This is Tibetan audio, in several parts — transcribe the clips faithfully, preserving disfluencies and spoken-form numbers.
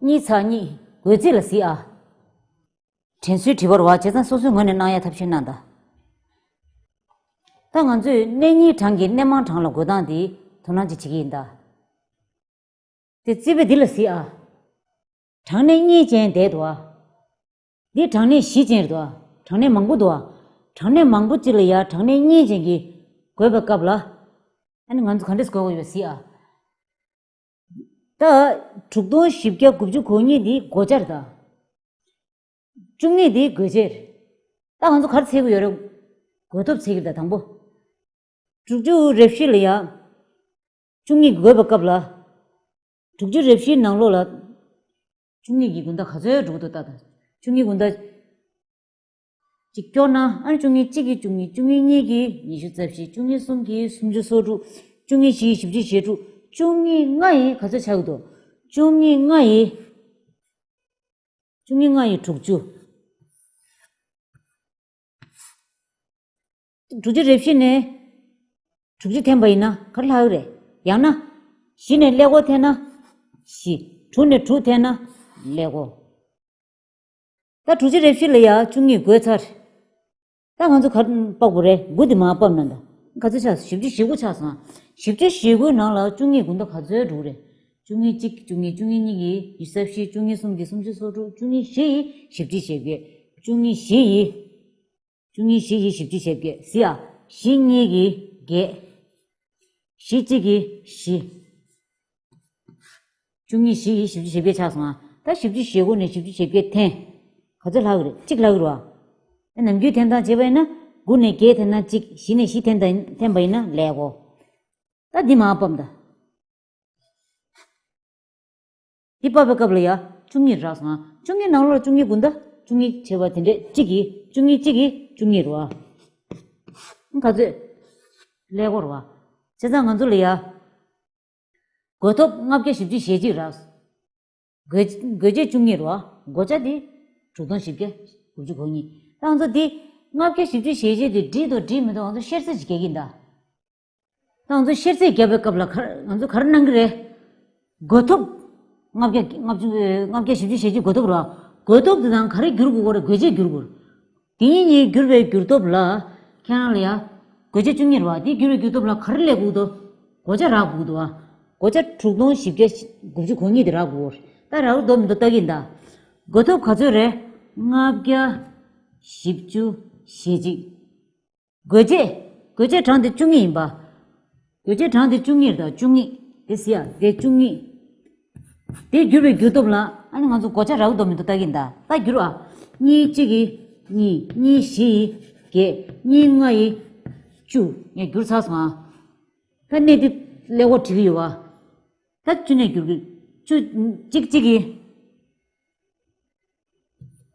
གཉིས་ཚེག་གཉིས། བགོད་རྩིས་ལ་གཟིགས་ཨ། དྲན་གསོའི་དྲི་བ་རེད་བ། བྱས་ཙང་སོ་སོའི་ངོས་ནས་གནང་ཡ་ཐབས་ཤེས་གནང་དང་། ད་ང་ཚོས་གནས་རྙིང་གྲངས་ཀྱི་གནས་མང་གྲངས་ལ་བགོད་སྟངས་འདི་དོ་སྣང་ཅིག་བྱེད་ཀྱི་ཡིན་ད། དེ་རྩིས་དཔེ་འདི་ལ་གཟིགས་ཨ། གྲངས་གནས་གཉིས་ཅན་བསྡད་འདུག་ཨ། འདི་གྲངས་གནས་བཞི་ཅན་རེད་འདུག་ཨ། གྲངས་གནས་མང་པོ་འདུག་ཨ། གྲངས་གནས་མང་པོ་ཅིག་ལ་ཡ་གྲངས་གནས་གཉིས་ཅན་གྱི་བགོད་པའི་སྐབས་ལ། ཨ་ནི་ང་ཚོ་ག་འདྲས་བགོད་དགོས་ཡོད་པ་གཟིགས་ཨ། ད་དྲུག་སྟོང་བཞི་བརྒྱ་དགུ་བཅུ་གོ་གཉིས་འདི་བགོ་བྱ་རེད་ད། བཅུ་གཉིས་འདི་བགོད་བྱེད་རེད། ད་ང་ཚོ་ག་རེ་འཚོལ་གྱི་ཡོད་རེད། བགོ་ཐོབ་འཚོལ་གྱི་རེད་ད་དང་པོ། དྲུག་ཅུ་རེ་བཞི་ལ་ཡ། བཅུ་གཉིས་བགོས་པའི་སྐབས་ལ། དྲུག་ཅུ་རེ་བཞིའི་ནང་ལོགས་ལ། བཅུ་གཉིས་ཀྱི་དགུང་ཟླ་ག་ཚོད་འགྲོ་གི་འདུག་ལྟ་དང་། བཅུ་གཉིས་དགུང་ཟླ། གཅིག་སྐྱོར་ན་ཨ་ནི་བཅུ་གཉིས་གཅིག་གིས་བཅུ་གཉིས། བཅུ་གཉིས་གཉིས་ཀྱིས་ཉི་ཤུ་རྩ་བཞི། བཅུ་གཉིས་གསུམ་གྱིས་སུམ་ཅུ་སོ་དྲུག། བཅུ་གཉིས་བཞི་ཡིས་བཞི་བཅུ་ཞེ་དྲུག། བཅུ་གཉིས་ལྔ་ཡིས་ག་ཚོད་ཆགས་ཀྱི་འདུག་བཅུ་གཉིས་ལྔ་ཡིས། བཅུ་གཉིས་ལྔ་ཡིས་དྲུག་ཅུ། དྲུག་ཅུ་རེ་བཞི་ནས་དྲུག་ཅུ་འཐེན་པ་ཡིན་ན་ག་རེ་ལྷག་གི་རེད། ཡང་ན། བཞི་ནས་ཀླད་ཀོར་འཐེན་ན། བཞི། དྲུག་ནས་དྲུག་འཐེན་ན་ཀླད་ཀོར། ད་དྲུག་ཅུ་རེ་བཞི་ལ་ཡ་བཅུ་གཉིས་བགོས་ཚར། ད་ང་ཚོ་ག་རེ་ཕབ་དགོས་རེད། དགུ་འདི་མར་ཕབ་ན་ད། ག་ཚོད་ཆགས་སོང་། བཞི་བཅུ་ཞེ་དགུ་ཆགས་སོང་ཨ། བཞི་བཅུ་ཞེ་དགུའི་ནང་ལ་བཅུ་གཉིས་དགུང་ཟླ་ག་ཚོད་འགྲོ་གི་རེད། བཅུ་གཉིས་གཅིག་བཅུ་གཉིས། བཅུ་གཉིས་གཉིས་ཀྱིས་ཉི་ཤུ་རྩ་བཞི། བཅུ་གཉིས་གསུམ་གྱིས་སུམ་ཅུ་སོ་དྲུག། བཅུ་གཉིས་བཞི་ཡིས་བཞི་བཅུ་ཞེ་བརྒྱད། བཅུ་གཉིས་བཞི་ཡིས། བཅུ་གཉིས་བཞི་ཡིས་བཞི་བཅུ་ཞེ་བརྒྱད། གཟིགས་ཨ། བཞི་གཉིས་ཀྱིས་བརྒྱད། བཞི་གཅིག་གིས་བཞི། བཅུ་གཉིས་བཞི་ཡིས་བཞི་བཅུ་ཞེ་བརྒྱད་ཆགས་སོང་ཨ། ད་བཞི་བཅུ་ཞེ་དགུ་ནས་བཞི་བཅུ་ཞེ་བརྒྱད་འཐེན། ག་ཚོད་ལྷག་གི་རེད། གཅིག་ལྷག་གི་རེད་བ། ད་ནམ་རྒྱུན་འཐེན་སྟངས་བྱས་པ་ཡིན་ན། དགུ་ནས་བརྒྱད་འཐེན་ན་གཅིག། བཞི་ནས་བཞི་འཐེན་དང་འཐེན་པ་ཡིན་ན་ཀླད་ཀོར། ད་འདི་མར་ཕབ་ད། འདི་ཕབ་པའི་སྐབས་ལ་ཡ་བཅུ་གཉིས་རག་སོང་ཨ། བཅུ་གཉིས་ནང་ལོགས་ལ་བཅུ་གཉིས་དགུང་ཟླ་བཅུ་གཉིས་བྱས་པ་དེ་འདྲས་གཅིག་གིས། བཅུ་གཉིས་གཅིག་གིས་བཅུ་གཉིས་རེད་བ། ག་ཚོད། ཀླད་ཀོར་རེད་བ། བྱས་ཙང་ང་ཚོ་ལ་ཡ། བགོ་ཐོབ་ལྔ་བརྒྱ་བཞི་བཅུ་ཞེ་གཅིག་རག་བགོ་བགོ་བྱེད་བཅུ་གཉིས་རེད་བ། བགོ་བྱ་དེ་དྲུག་སྟོང་བཞི་བརྒྱ་དགུ་བཅུ་གོ་གཉིས། ད་ང་ཚོ་དེ་ལྔ་བརྒྱ་བཞི་བཅུ་ཞེ་གཅིག་དེ་འགྲིག་འདུག་འགྲིག་མི་འདུག་ང་ཚོ་བཤེར་རྩིས་ཅིག་རྒྱག་གི་ཡིན་ད། ད་ང་ཚོ་བཤེར་རྩིས་རྒྱག་པའི་སྐབས་ལ་ག་རེ་ང་ཚོ་ག་རེ་གནང་གི་རེད། བགོ་ཐོབ་ལྔ་བརྒྱ་ལྔ་བཅུ་ལྔ་བརྒྱ་བཞི་བཅུ་ཞེ་གཅིག་བགོ་ཐོབ་རེད་བ། བགོ་ཐོབ་དེ་དང་ག་རེ་བསྒྱུར་དགོས་ཀྱི་རེད། བགོ་བྱེད་བསྒྱུར་དགོས་རེད། དེ་གཉིས་གཉིས་བསྒྱུར་བའི་བསྒྱུར་ཐོབ་ལ། ཁྱེད་རང་ལ་ཡ། བགོ་བྱེད་བཅུ་གཉིས་རེད་བ། དེ་བསྒྱུར་བའི་བསྒྱུར་ཐོབ་ལ་ག་རེ་སླེབས་དགོས་འདུག་བགོ་བྱ་རག་དགོས་འདུག་བ། བགོ་བྱ་དྲུག་སྟོང་བཞི་བརྒྱ་དགུ་བཅུ་གོ་གཉིས་དེ་རག་དགོས། ད་རག་འདུག་མི་འདུག་ལྟ་གི་ཡིན་ད། བགོ་ཐོབ་ག་ཚོད་རེད། ལྔ་བརྒྱ་བཞི་བཅུ་ཞེ་གཅིག་བགོ་བྱེད། བགོ་བྱེད་གྲངས་དེ་བཅུ་གཉིས་ཡིན་པ། བགོ་བྱེད་གྲངས་དེ་བཅུ་གཉིས་རེད་ད། བཅུ་གཉིས། དེ་གཟིགས་ཡ། དེ་བཅུ་གཉིས། དེ་བསྒྱུར་བའི་བསྒྱུར་ཐོབ་ལ་ཨ་ནི་ང་ཚོ་བགོ་བྱ་རག་གི་འདུག་མི་འདུག་ལྟ་གི་ཡིན་ད། ད་བསྒྱུར་ཨ། གཉིས་གཅིག་གིས་གཉིས། གཉིས་བཞི་ཡིས་བརྒྱད། གཉིས་ལྔ་ཡིས་བཅུ། ངས་བསྒྱུར་ཚར་སོང་ཨ། ད་གནས་འདི་ཀླད་ཀོར་བྲིས་ཀྱི་ཡོད་བ། ད་བཅུ་ནས་བསྒྱུར་གྱི། བཅུ། གཅིག་གཅིག་གིས།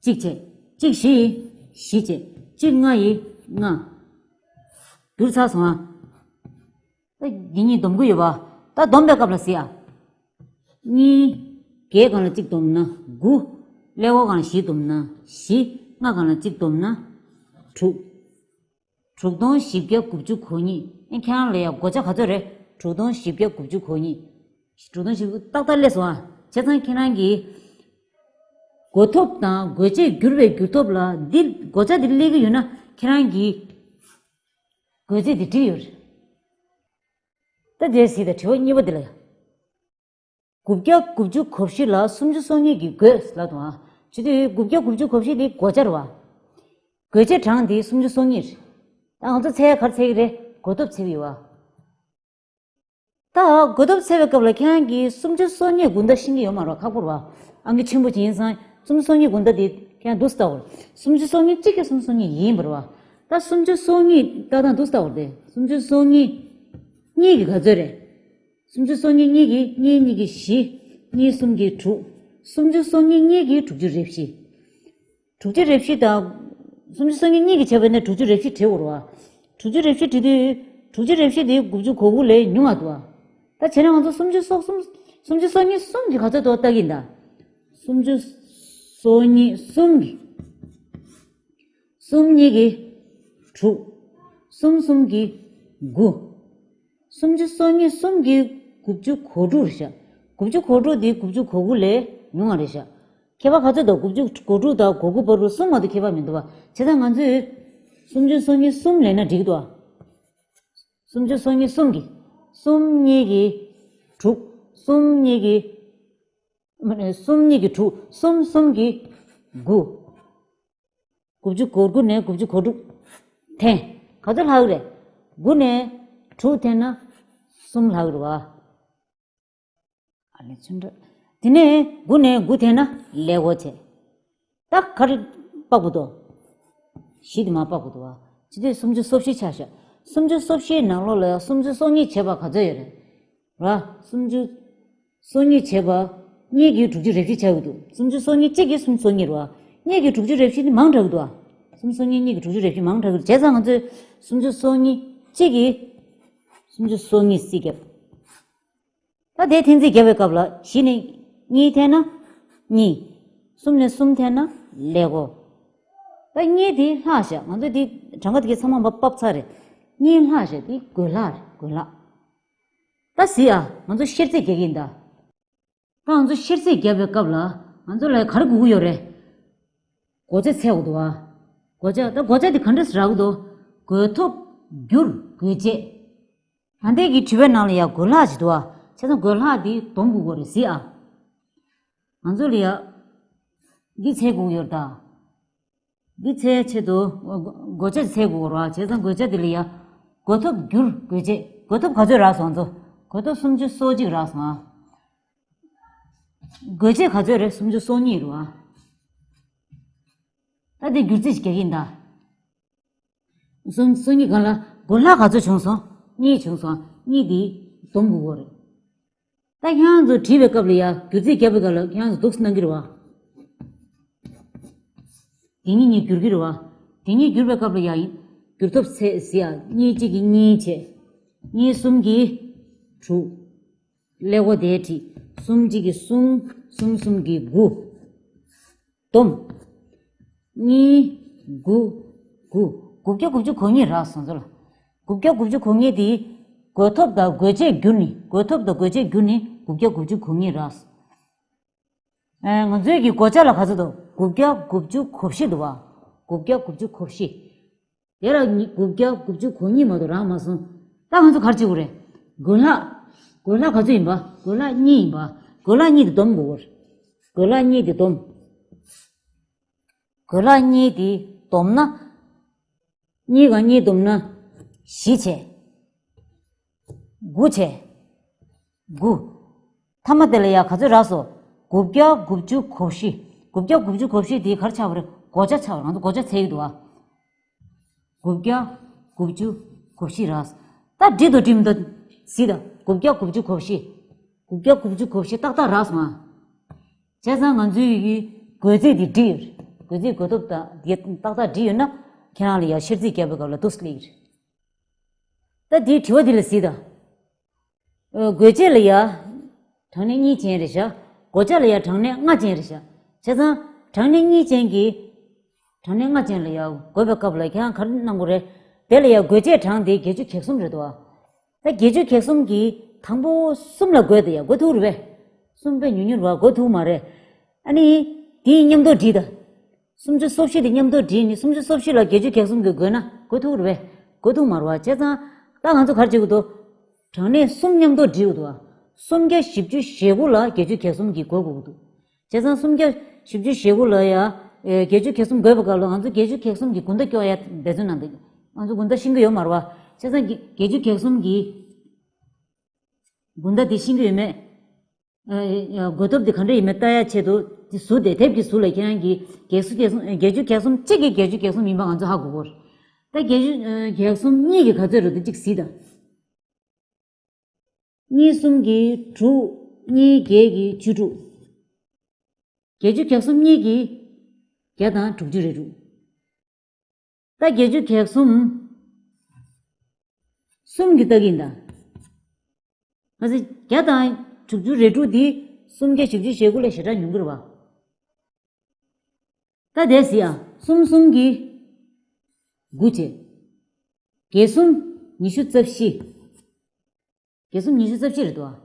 གཅིག་བྱས། གཅིག་བཞི་ཡིས་བཞི་བྱས། གཅིག་ལྔ་ཡིས་ལྔ། བསྒྱུར་ཚར་སོང་ཨ། ད་འདི་གཉིས་སྡོམ་གྱི་ཡོད་པ། ད་སྡོམ་པའི་སྐབས་ལ་གཟིགས་ཨ། གཉིས། བརྒྱད་སྒང་ལ་གཅིག་སྡོམ་ན་དགུ། ཀླད་ཀོར་སྒང་ལ་བཞི་སྡོམ་ན་བཞི། ལྔ་སྒང་ལ་གཅིག་སྡོམ་ན་དྲུག་དྲུག་སྟོང་བཞི་བརྒྱ་དགུ་བཅུ་གོ་གཉིས། ཨེ་ཁྱེད་རང་ལ་ཡ་བགོ་བྱ་ག་ཚོད་རེད། དྲུག་སྟོང་བཞི་བརྒྱ་དགུ་བཅུ་གོ་གཉིས། དྲུག་སྟོང་བཞི་བརྒྱ་ཏག་ཏག་སླེབས་སོང་ཨ། བྱས་ཙང་ཁྱེད་རང་གིས་བགོ་ཐོབ་དང་བགོ་བྱེད་བསྒྱུར་བའི་བསྒྱུར་ཐོབ་ལ་འདི་བགོ་བྱ་འདི་སླེབས་ཀྱི་ཡོད་ན་ཁྱེད་རང་གིས་བགོ་རྩིས་འདི་འགྲིག་ཡོད་རེད། ད་དེ་གཟིགས་དང་། དྲི་བ་གཉིས་པ་འདི་ལ་ཡ། དགུ་བརྒྱ་དགུ་བཅུ་གོ་བཞི་ལ་སུམ་ཅུ་སོ་གཉིས་ཀྱིས་བགོས་ལབ་འདུག་ཨ། བྱེད་དུས་དགུ་བརྒྱ་དགུ་བཅུ་གོ་བཞི་དེ་བགོ་བྱ་རེད་བ། བགོ་བྱེད་གྲངས་དེ་སུམ་ཅུ་སོ་གཉིས་རེད། ད་ང་ཚོ་འཚོལ་ག་རེ་འཚོལ་གྱི་རེད། བགོ་ཐོབ་འཚོལ་གྱི་ཡོད་བ། ད་བགོ་ཐོབ་འཚོལ་བའི་སྐབས་ལ་ཁྱེད་རང་གིས་སུམ་ཅུ་སོ་གཉིས་དགུང་ཟླ་ཤེས་ཀྱི་ཡོད་མ་རེད། ཁག་པོ་རེད་བ། ཨང་ཀི་ཆེན་པོ་ཅིག་ཡིན་ཙང་སུམ་ཅུ་སོ་གཉིས་དགུང་ཟླ་དེ་ཁྱེད་རང་འདུག་སེ་ལྟ་དགོས་རེད། སུམ་ཅུ་སོ་གཉིས་གཅིག་གི་སུམ་ཅུ་སོ་གཉིས་ཡིན་པ་རེད་བ། ད་སུམ་ཅུ་སོ་གཉིས་ལྟ་སྟངས་འདུག་སེ་ལྟ་དགོས་རེད་དེ། སུམ་ཅུ་སོ་གཉིས་གཉིས་ཀྱིས་ག་ཚོད་རེད། སུམ་ཅུ་སོ་གཉིས་གཉིས་ཀྱིས། གཉིས་གཉིས་ཀྱིས་བཞི། གཉིས་གསུམ་གྱིས་དྲུག་སུམ་ཅུ་སོ་གཉིས་གཉིས་ཀྱིས་དྲུག་ཅུ་རེ་བཞི། དྲུག་ཅུ་རེ་བཞི་དང་། སུམ་ཅུ་སོ་གཉིས་གཉིས་ཀྱིས་བྱས་པ་ཡིན་ན་དྲུག་ཅུ་རེ་བཞི་བྲི་དགོས་རེད་བ། དྲུག་ཅུ་རེ་བཞི་བྲི་དུས། དྲུག་ཅུ་རེ་བཞི་དེ་དགུ་བཅུ་གོ་དགུ་ལས་ཉུང་བ་འདུག་བ། ད་བྱས་ན་ང་ཚོ་སུམ་ཅུ་སོ་གསུམ། སུམ་ཅུ་སོ་གཉིས་གསུམ་གྱིས་ག་ཚོད་འདུག་ལྟ་གི་ཡིན་ད། སུམ་ཅུ་སོ་གཉིས་གསུམ་གྱིས། གསུམ་གཉིས་ཀྱིས་དྲུག་གསུམ་གསུམ་གྱིས་དགུ། སུམ་ཅུ་སོ་གཉིས་གསུམ་གྱིས་དགུ་བཅུ་གོ་དྲུག་རེད་ཤག་དགུ་བཅུ་གོ་དྲུག་དེ་དགུ་བཅུ་གོ་དགུ་ལས་ ཉུང་བ་རེད་ཤག་ཁྱད་པར་ག་ཚོད་འདུག་གོ་དྲུག་གོ་དྲུག་དང་གོ་དགུ་བར་དུ་གསུམ་མ་གཏོགས་ཁྱད་པར་མི་འདུག་བ། བྱས་ཙང་ང་ཚོས་སུམ་ཅུ་སོ་གཉིས་གསུམ་ལེན་ན་འགྲིག་འདུག་བ། སུམ་ཅུ་སོ་གཉིས་གསུམ་གྱིས། གསུམ་གཉིས་ཀྱིས་དྲུག་གསུམ་གཉིས་ཀྱིས། མ་ནི་གསུམ་གཉིས་ཀྱིས་དྲུག་གསུམ་གསུམ་གྱིས་དགུ། དགུ་བཅུ་གོ་དགུ་ནས་དགུ་བཅུ་གོ་དྲུག་འཐེན། ག་ཚོད་ལྷག་གི་རེད། དགུ་ནས་དྲུག་འཐེན་ན་གསུམ་ལྷག་གི་རེད་བ། ཨ་ལས་ཚུན་འདྲ། དེ་ནས་དགུ་ནས་དགུ་འཐེན་ན་ཀླད་ཀོར་བྱས། ད་ག་རེ་དཔག་པ་འདུག་བཞི་དེ་མར་དཔག་པ་འདུག་བ། ཕྱི་དེ་སུམ་ཅུ་སོ་བཞི་ཆགས་ཤག་སུམ་ཅུ་སོ་བཞིའི་ནང་ལོགས་ལ་ཡང་སུམ་ཅུ་སོ་གཉིས་བྱས་པ་ག་ཚོད་ཡོད་རེད། ར། སུམ་ཅུ་སོ་གཉིས་བྱས་པ་གཉིས་ཀྱིས་དྲུག་ཅུ་རེ་བཞི་ཆགས་ཀྱི་འདུག་སུམ་ཅུ་སོ་གཉིས་གཅིག་གིས་སུམ་ཅུ་སོ་གཉིས་རེད་བ། གཉིས་ཀྱིས་དྲུག་ཅུ་རེ་བཞི་དེ་མང་དྲགས་ཀྱི་འདུག་བ། སུམ་ཅུ་སོ་གཉིས་གཉིས་ཀྱིས་དྲུག་ཅུ་རེ་བཞི་མང་དྲགས་ཀྱི་འདུག་བྱས་ཙང་ང་ཚོས་སུམ་ཅུ་སོ་གཉིས་གཅིག་གིས་སུམ་ཅུ་སོ་གཉིས་རྩིས་བརྒྱབ། ད་དེ་འཐེན་རྩིས་བརྒྱབ་པའི་སྐབས་ལ་བཞི་ནས་གཉིས་འཐེན་ན་གཉིས། གསུམ་ནས་གསུམ་འཐེན་ན་ཀླད་ཀོར། ད་གཉིས་དེ་ལྷག་ཤག་ང་ཚོས་དེ་གྲངས་ཀ་དེ་གའི་ཚང་མ་མར་ཕབ་ཚར་རེད། གཉིས་ལྷག་ཤག་དེ་དགོས་ལྷག་རེད། དགོས་ལྷག་ད་གཟིགས་ཨ། ང་ཚོ་ཤེར་རྩིས་རྒྱག་གི་ཡིན་ད། ད་ང་ཚོ་ཤེར་རྩིས་བརྒྱབ་པའི་སྐབས་ལ་ང་ཚོ་ལ་ག་རེ་དགོས་ཀྱི་ཡོད་རེད། བགོ་བྱ་འཚོལ་དགོས་འདུག་ཨ། བགོ་བྱ་ད་བགོ་བྱ་དེ་ག་འདྲས་རག་གི་འདུག་བགོས་ཐོབ་བསྒྱུར་བགོ་བྱེད། ད་ལྟའི་གི་དྲི་བའི་ནང་ལ་ཡང་བགོས་ལྷག་ཅིག་འདུག་ཨ། བྱས་ཙང་བགོས་ལྷག་འདི་སྡོམ་དགོས་ཀྱི་རེད། གཟིགས་ཨ། ང་ཚོ་ལ་ཡང་འདི་འཚོལ་དགོས་ཀྱི་ཡོད་རེད་ད། འདི་འཚོལ་ཆེད་དུ་བགོ་བྱ་འཚོལ་དགོས་ཀྱི་རེད་བ། བྱས་ཙང་བགོ་བྱ་འདི་ལ་ཡང་བགོས་ཐོབ་བསྒྱུར་བགོ་བྱེད། བགོས་ཐོབ་ག་ཚོད་རག་སོང་ང་ཚོ། བགོས་ཐོབ་སུམ་ཅུ་སོ་གཅིག་རག་སོང་ཨ། བགོ་བྱེད་ག་ཚོད་རེད། སུམ་ཅུ་སོ་གཉིས་རེད་བ། ད་འདི་བསྒྱུར་རྩིས་ཤིག་རྒྱག་གི་ཡིན་ད། སོ་སོ་གཉིས་སྒང་ལ་བགོས་ལྷག་ག་ཚོད་བྱུང་སོང་། གཉིས་བྱུང་སོང་། གཉིས་འདི་སྡོམ་དགོས་ཀྱི་རེད། ད་ཁྱེད་རང་ཚོ་བྲིས་པའི་སྐབས་ལ་ཡ་བསྒྱུར་རྩིས་བརྒྱབ་པའི་སྐབས་ལ་ཁྱེད་རང་ཚོ་འདུག་སེ་གནང་གི་རེད་བ། དེ་གཉིས་གཉིས་བསྒྱུར་གྱི་རེད་བ། དེ་གཉིས་བསྒྱུར་བའི་སྐབས་ལ་ཡ་ཡིན། བསྒྱུར་ཐོབ་ཚད་ཟེར་ཡ་གཉིས་གཅིག་གིས་གཉིས་བྱས། གཉིས་གསུམ་གྱིས་དྲུག་ཀླད་ཀོར་དེ་བྲིས། གསུམ་གཅིག་གིས་གསུམ། གསུམ་གསུམ་གྱིས་དགུ། སྡོམ། གཉིས། དགུ། དགུ། དགུ་བརྒྱ་དགུ་བཅུ་གོ་གཉིས་རག་སོང་ཚོ་ལ། དགུ་བརྒྱ་དགུ་བཅུ་གོ་གཉིས་དེ། བགོས་ཐོབ་དང་བགོ་བྱེད་བསྒྱུར་ནས། བགོས་ཐོབ་དང་བགོ་བྱེད་བསྒྱུར་ནས་དགུ་བརྒྱ་དགུ་བཅུ་གོ་གཉིས་རག་སོང་། ཨེ། ང་ཚོའི་གི་བགོ་བྱ་ལ་ག་ཚོད་འདུག་དགུ་བརྒྱ་དགུ་བཅུ་གོ་བཞི་འདུག་བ། དགུ་བརྒྱ་དགུ་བཅུ་གོ་བཞི། དེ་ལ་ཉི་དགུ་བརྒྱ་དགུ་བཅུ་གོ་གཉིས་མ་གཏོགས་རག་མ་སོང་། ད་ང་ཚོ་ག་རེ་བྱེད་དགོས་རེད། བགོས་ལྷག་བགོས་ལྷག་ག་ཚོད་ཡིན་པ། བགོས་ལྷག་གཉིས་ཡིན་པ། བགོས་ལྷག་གཉིས་དེ་སྡོམ་དགོས་རེད། བགོས་ལྷག་གཉིས་དེ་སྡོམ། བགོས་ལྷག་གཉིས་དེ་སྡོམ་ན། གཉིས་གང་གཉིས་བསྡོམས་ན་བཞི་བྱས། དགུ་བྱས། དགུ། མཐའ་མ་དེ་ལ་ཡ་ག་ཚོད་རག་སོང་། དགུ་བརྒྱ་དགུ་བཅུ་གོ་བཞི། དགུ་བརྒྱ་དགུ་བཅུ་གོ་བཞི་དེ་ག་རེ་ཆགས་པ་རེད། བགོ་བྱ་ཆགས་པ་རེད། ང་ཚོ་བགོ་བྱ་འཚོལ་གྱི་འདུག་ཨ། དགུ་བརྒྱ་དགུ་བཅུ་གོ་བཞི་རག་སོང་། ད་འགྲིག་འདུག་འགྲིག་མི་འདུག་གཟིགས་དང་། དགུ་བརྒྱ་དགུ་བཅུ་གོ་བཞི། དགུ་བརྒྱ་དགུ་བཅུ་གོ་བཞི་ཏག་ཏག་རག་སོང་ཨ། བྱས་ཙང་ང་ཚོའི་གི་བགོ་རྩིས་དེ་འགྲིག་ཡོད་རེད། བགོ་རྩིས་བགོ་ཐོབ་དང་དེ་ཏག་ཏག་འགྲིག་ཡོད་ན། ཁྱེད་རང་ལ་ཡ་ཤེར་རྩིས་བརྒྱབ་པའི་སྐབས་ལ་འདུག་སེ་སླེབས་ཀྱི་རེད། ད་དེའི་དྲི་བ་འདི་ལ་གཟིགས་དང་། ཨ། བགོ་བྱེད་ལ་ཡ་གྲངས་གནས་གཉིས་ཅན་རེད་ཤག་བགོ་བྱ་ལ་ཡ་གྲངས་གནས་ལྔ་ཅན་རེད་ཤག་བྱས་ཙང་གྲངས་གནས་གཉིས་ཅན་གྱི། གྲངས་གནས་ལྔ་ཅན་ལ་ཡ་བགོ་བའི་སྐབས་ལ་ཁྱེད་རང་ག་རེ་གནང་དགོས་རེད། དེ་ལ་ཡ་བགོ་བྱེད་གྲངས་དེ་བརྒྱད་ཅུ་གྱ་གསུམ་རེད་འདུག་ཨ། ད་བརྒྱད་ཅུ་གྱ་གསུམ་གྱི་དང་པོ་གསུམ་ལ་བགོས་ཏེ་ཡ་བགོ་ཐུབ་རེད་པས། གསུམ་དཔེ་ཉུང་ཉུང་རེད་པ། བགོ་ཐུབ་མ་རེད། ཨ་ནི། དེའི་མཉམ་དུ་བྲིས་དང་། སུམ་ཅུ་སོ་བཞི་དེ་མཉམ་དུ་བྲིས་ནས་སུམ་ཅུ་སོ་བཞི་ལ་བརྒྱད་ཅུ་གྱ་གསུམ་གྱིས་བགོས་ན་བགོ་ཐུབ་རེད་པས། བགོ་ཐུབ་མ་རེད་པ། བྱས་ཙང་། ད་ང་ཚོ་ག་རེ་བྱེད་དགོས་འདུག་གྲངས་གནས་གསུམ་མཉམ་དུ་བྲིས་དགོས་འདུག་པ། སུམ་བརྒྱ་བཞི་བཅུ་ཞེ་དགུ་ལ་བརྒྱད་ཅུ་གྱ་གསུམ་གྱིས་བགོ་དགོས་ཀྱི་འདུག་བྱས་ཙང་སུམ་བརྒྱ་བཞི་བཅུ་ཞེ་དགུ་ལ་ཡ། ཨེ། བརྒྱད་ཅུ་གྱ་གསུམ་བགོས་པའི་སྐབས་ལ་ང་ཚོ་བརྒྱད་ཅུ་གྱ་གསུམ་གྱི་དགུང་ཟླ་སྐྱོར་ཡ་འབད་བརྩོན་གནང་འདུག་ང་ཚོ་དགུང་ཟླ་ཤེས་ཀྱི་ཡོད་མ་རེད་པ། བྱས་ཙང་བརྒྱད་ཅུ་གྱ་གསུམ་གྱི་དགུང་ཟླ་དེ་ཤེས་ཀྱི་ཡོད་མེད། ཨ། བགོ་ཐོབ་དེ་ག་འདྲ་ཡིན་མིན་ལྟ་ཡ་ཆེད་དུ་དེ་ཟུར་དེ་དེབ་ཀྱི་ཟུར་ལ་ཁྱེད་རང་གིས་བརྒྱད་ཅུ་གྱ་གསུམ་བརྒྱད་ཅུ་གྱ་གསུམ་གཅིག་གིས་བརྒྱད་ཅུ་གྱ་གསུམ་ཡིན་པ་ང་ཚོ་ཧ་གོ་གི་ཡོད་རེད། ད་བརྒྱད་ཅུ་གྱ་གསུམ་གཉིས་ཀྱིས་ག་ཚོད་རེད་འདུག་གཅིག་གཟིགས་དང་། གཉིས་གསུམ་གྱིས་དྲུག་གཉིས་བརྒྱད་ཀྱིས་བཅུ་དྲུག་བརྒྱད་ཅུ་གྱ་གསུམ་གཉིས་ཀྱིས་བརྒྱ་དང་དྲུག་ཅུ་རེ་དྲུག་ད་བརྒྱད་ཅུ་གྱ་གསུམ། གསུམ་གྱིས་བཏགས་ཀྱི་ཡིན་ད། མ་ཟད་བརྒྱ་དང་དྲུག་ཅུ་རེ་དྲུག་འདི་སུམ་བརྒྱ་བཞི་བཅུ་ཞེ་དགུ་ལས་ཞེ་དྲག་ཉུང་གི་རེད་པ། ད་དེ་གཟིགས་ཨ། གསུམ་གསུམ་གྱིས་དགུ་བྱས། བརྒྱད་གསུམ་ཉི་ཤུ་རྩ་བཞི། བརྒྱད་གསུམ་ཉི་ཤུ་རྩ་བཞི་རེད་འདུག་ཨ།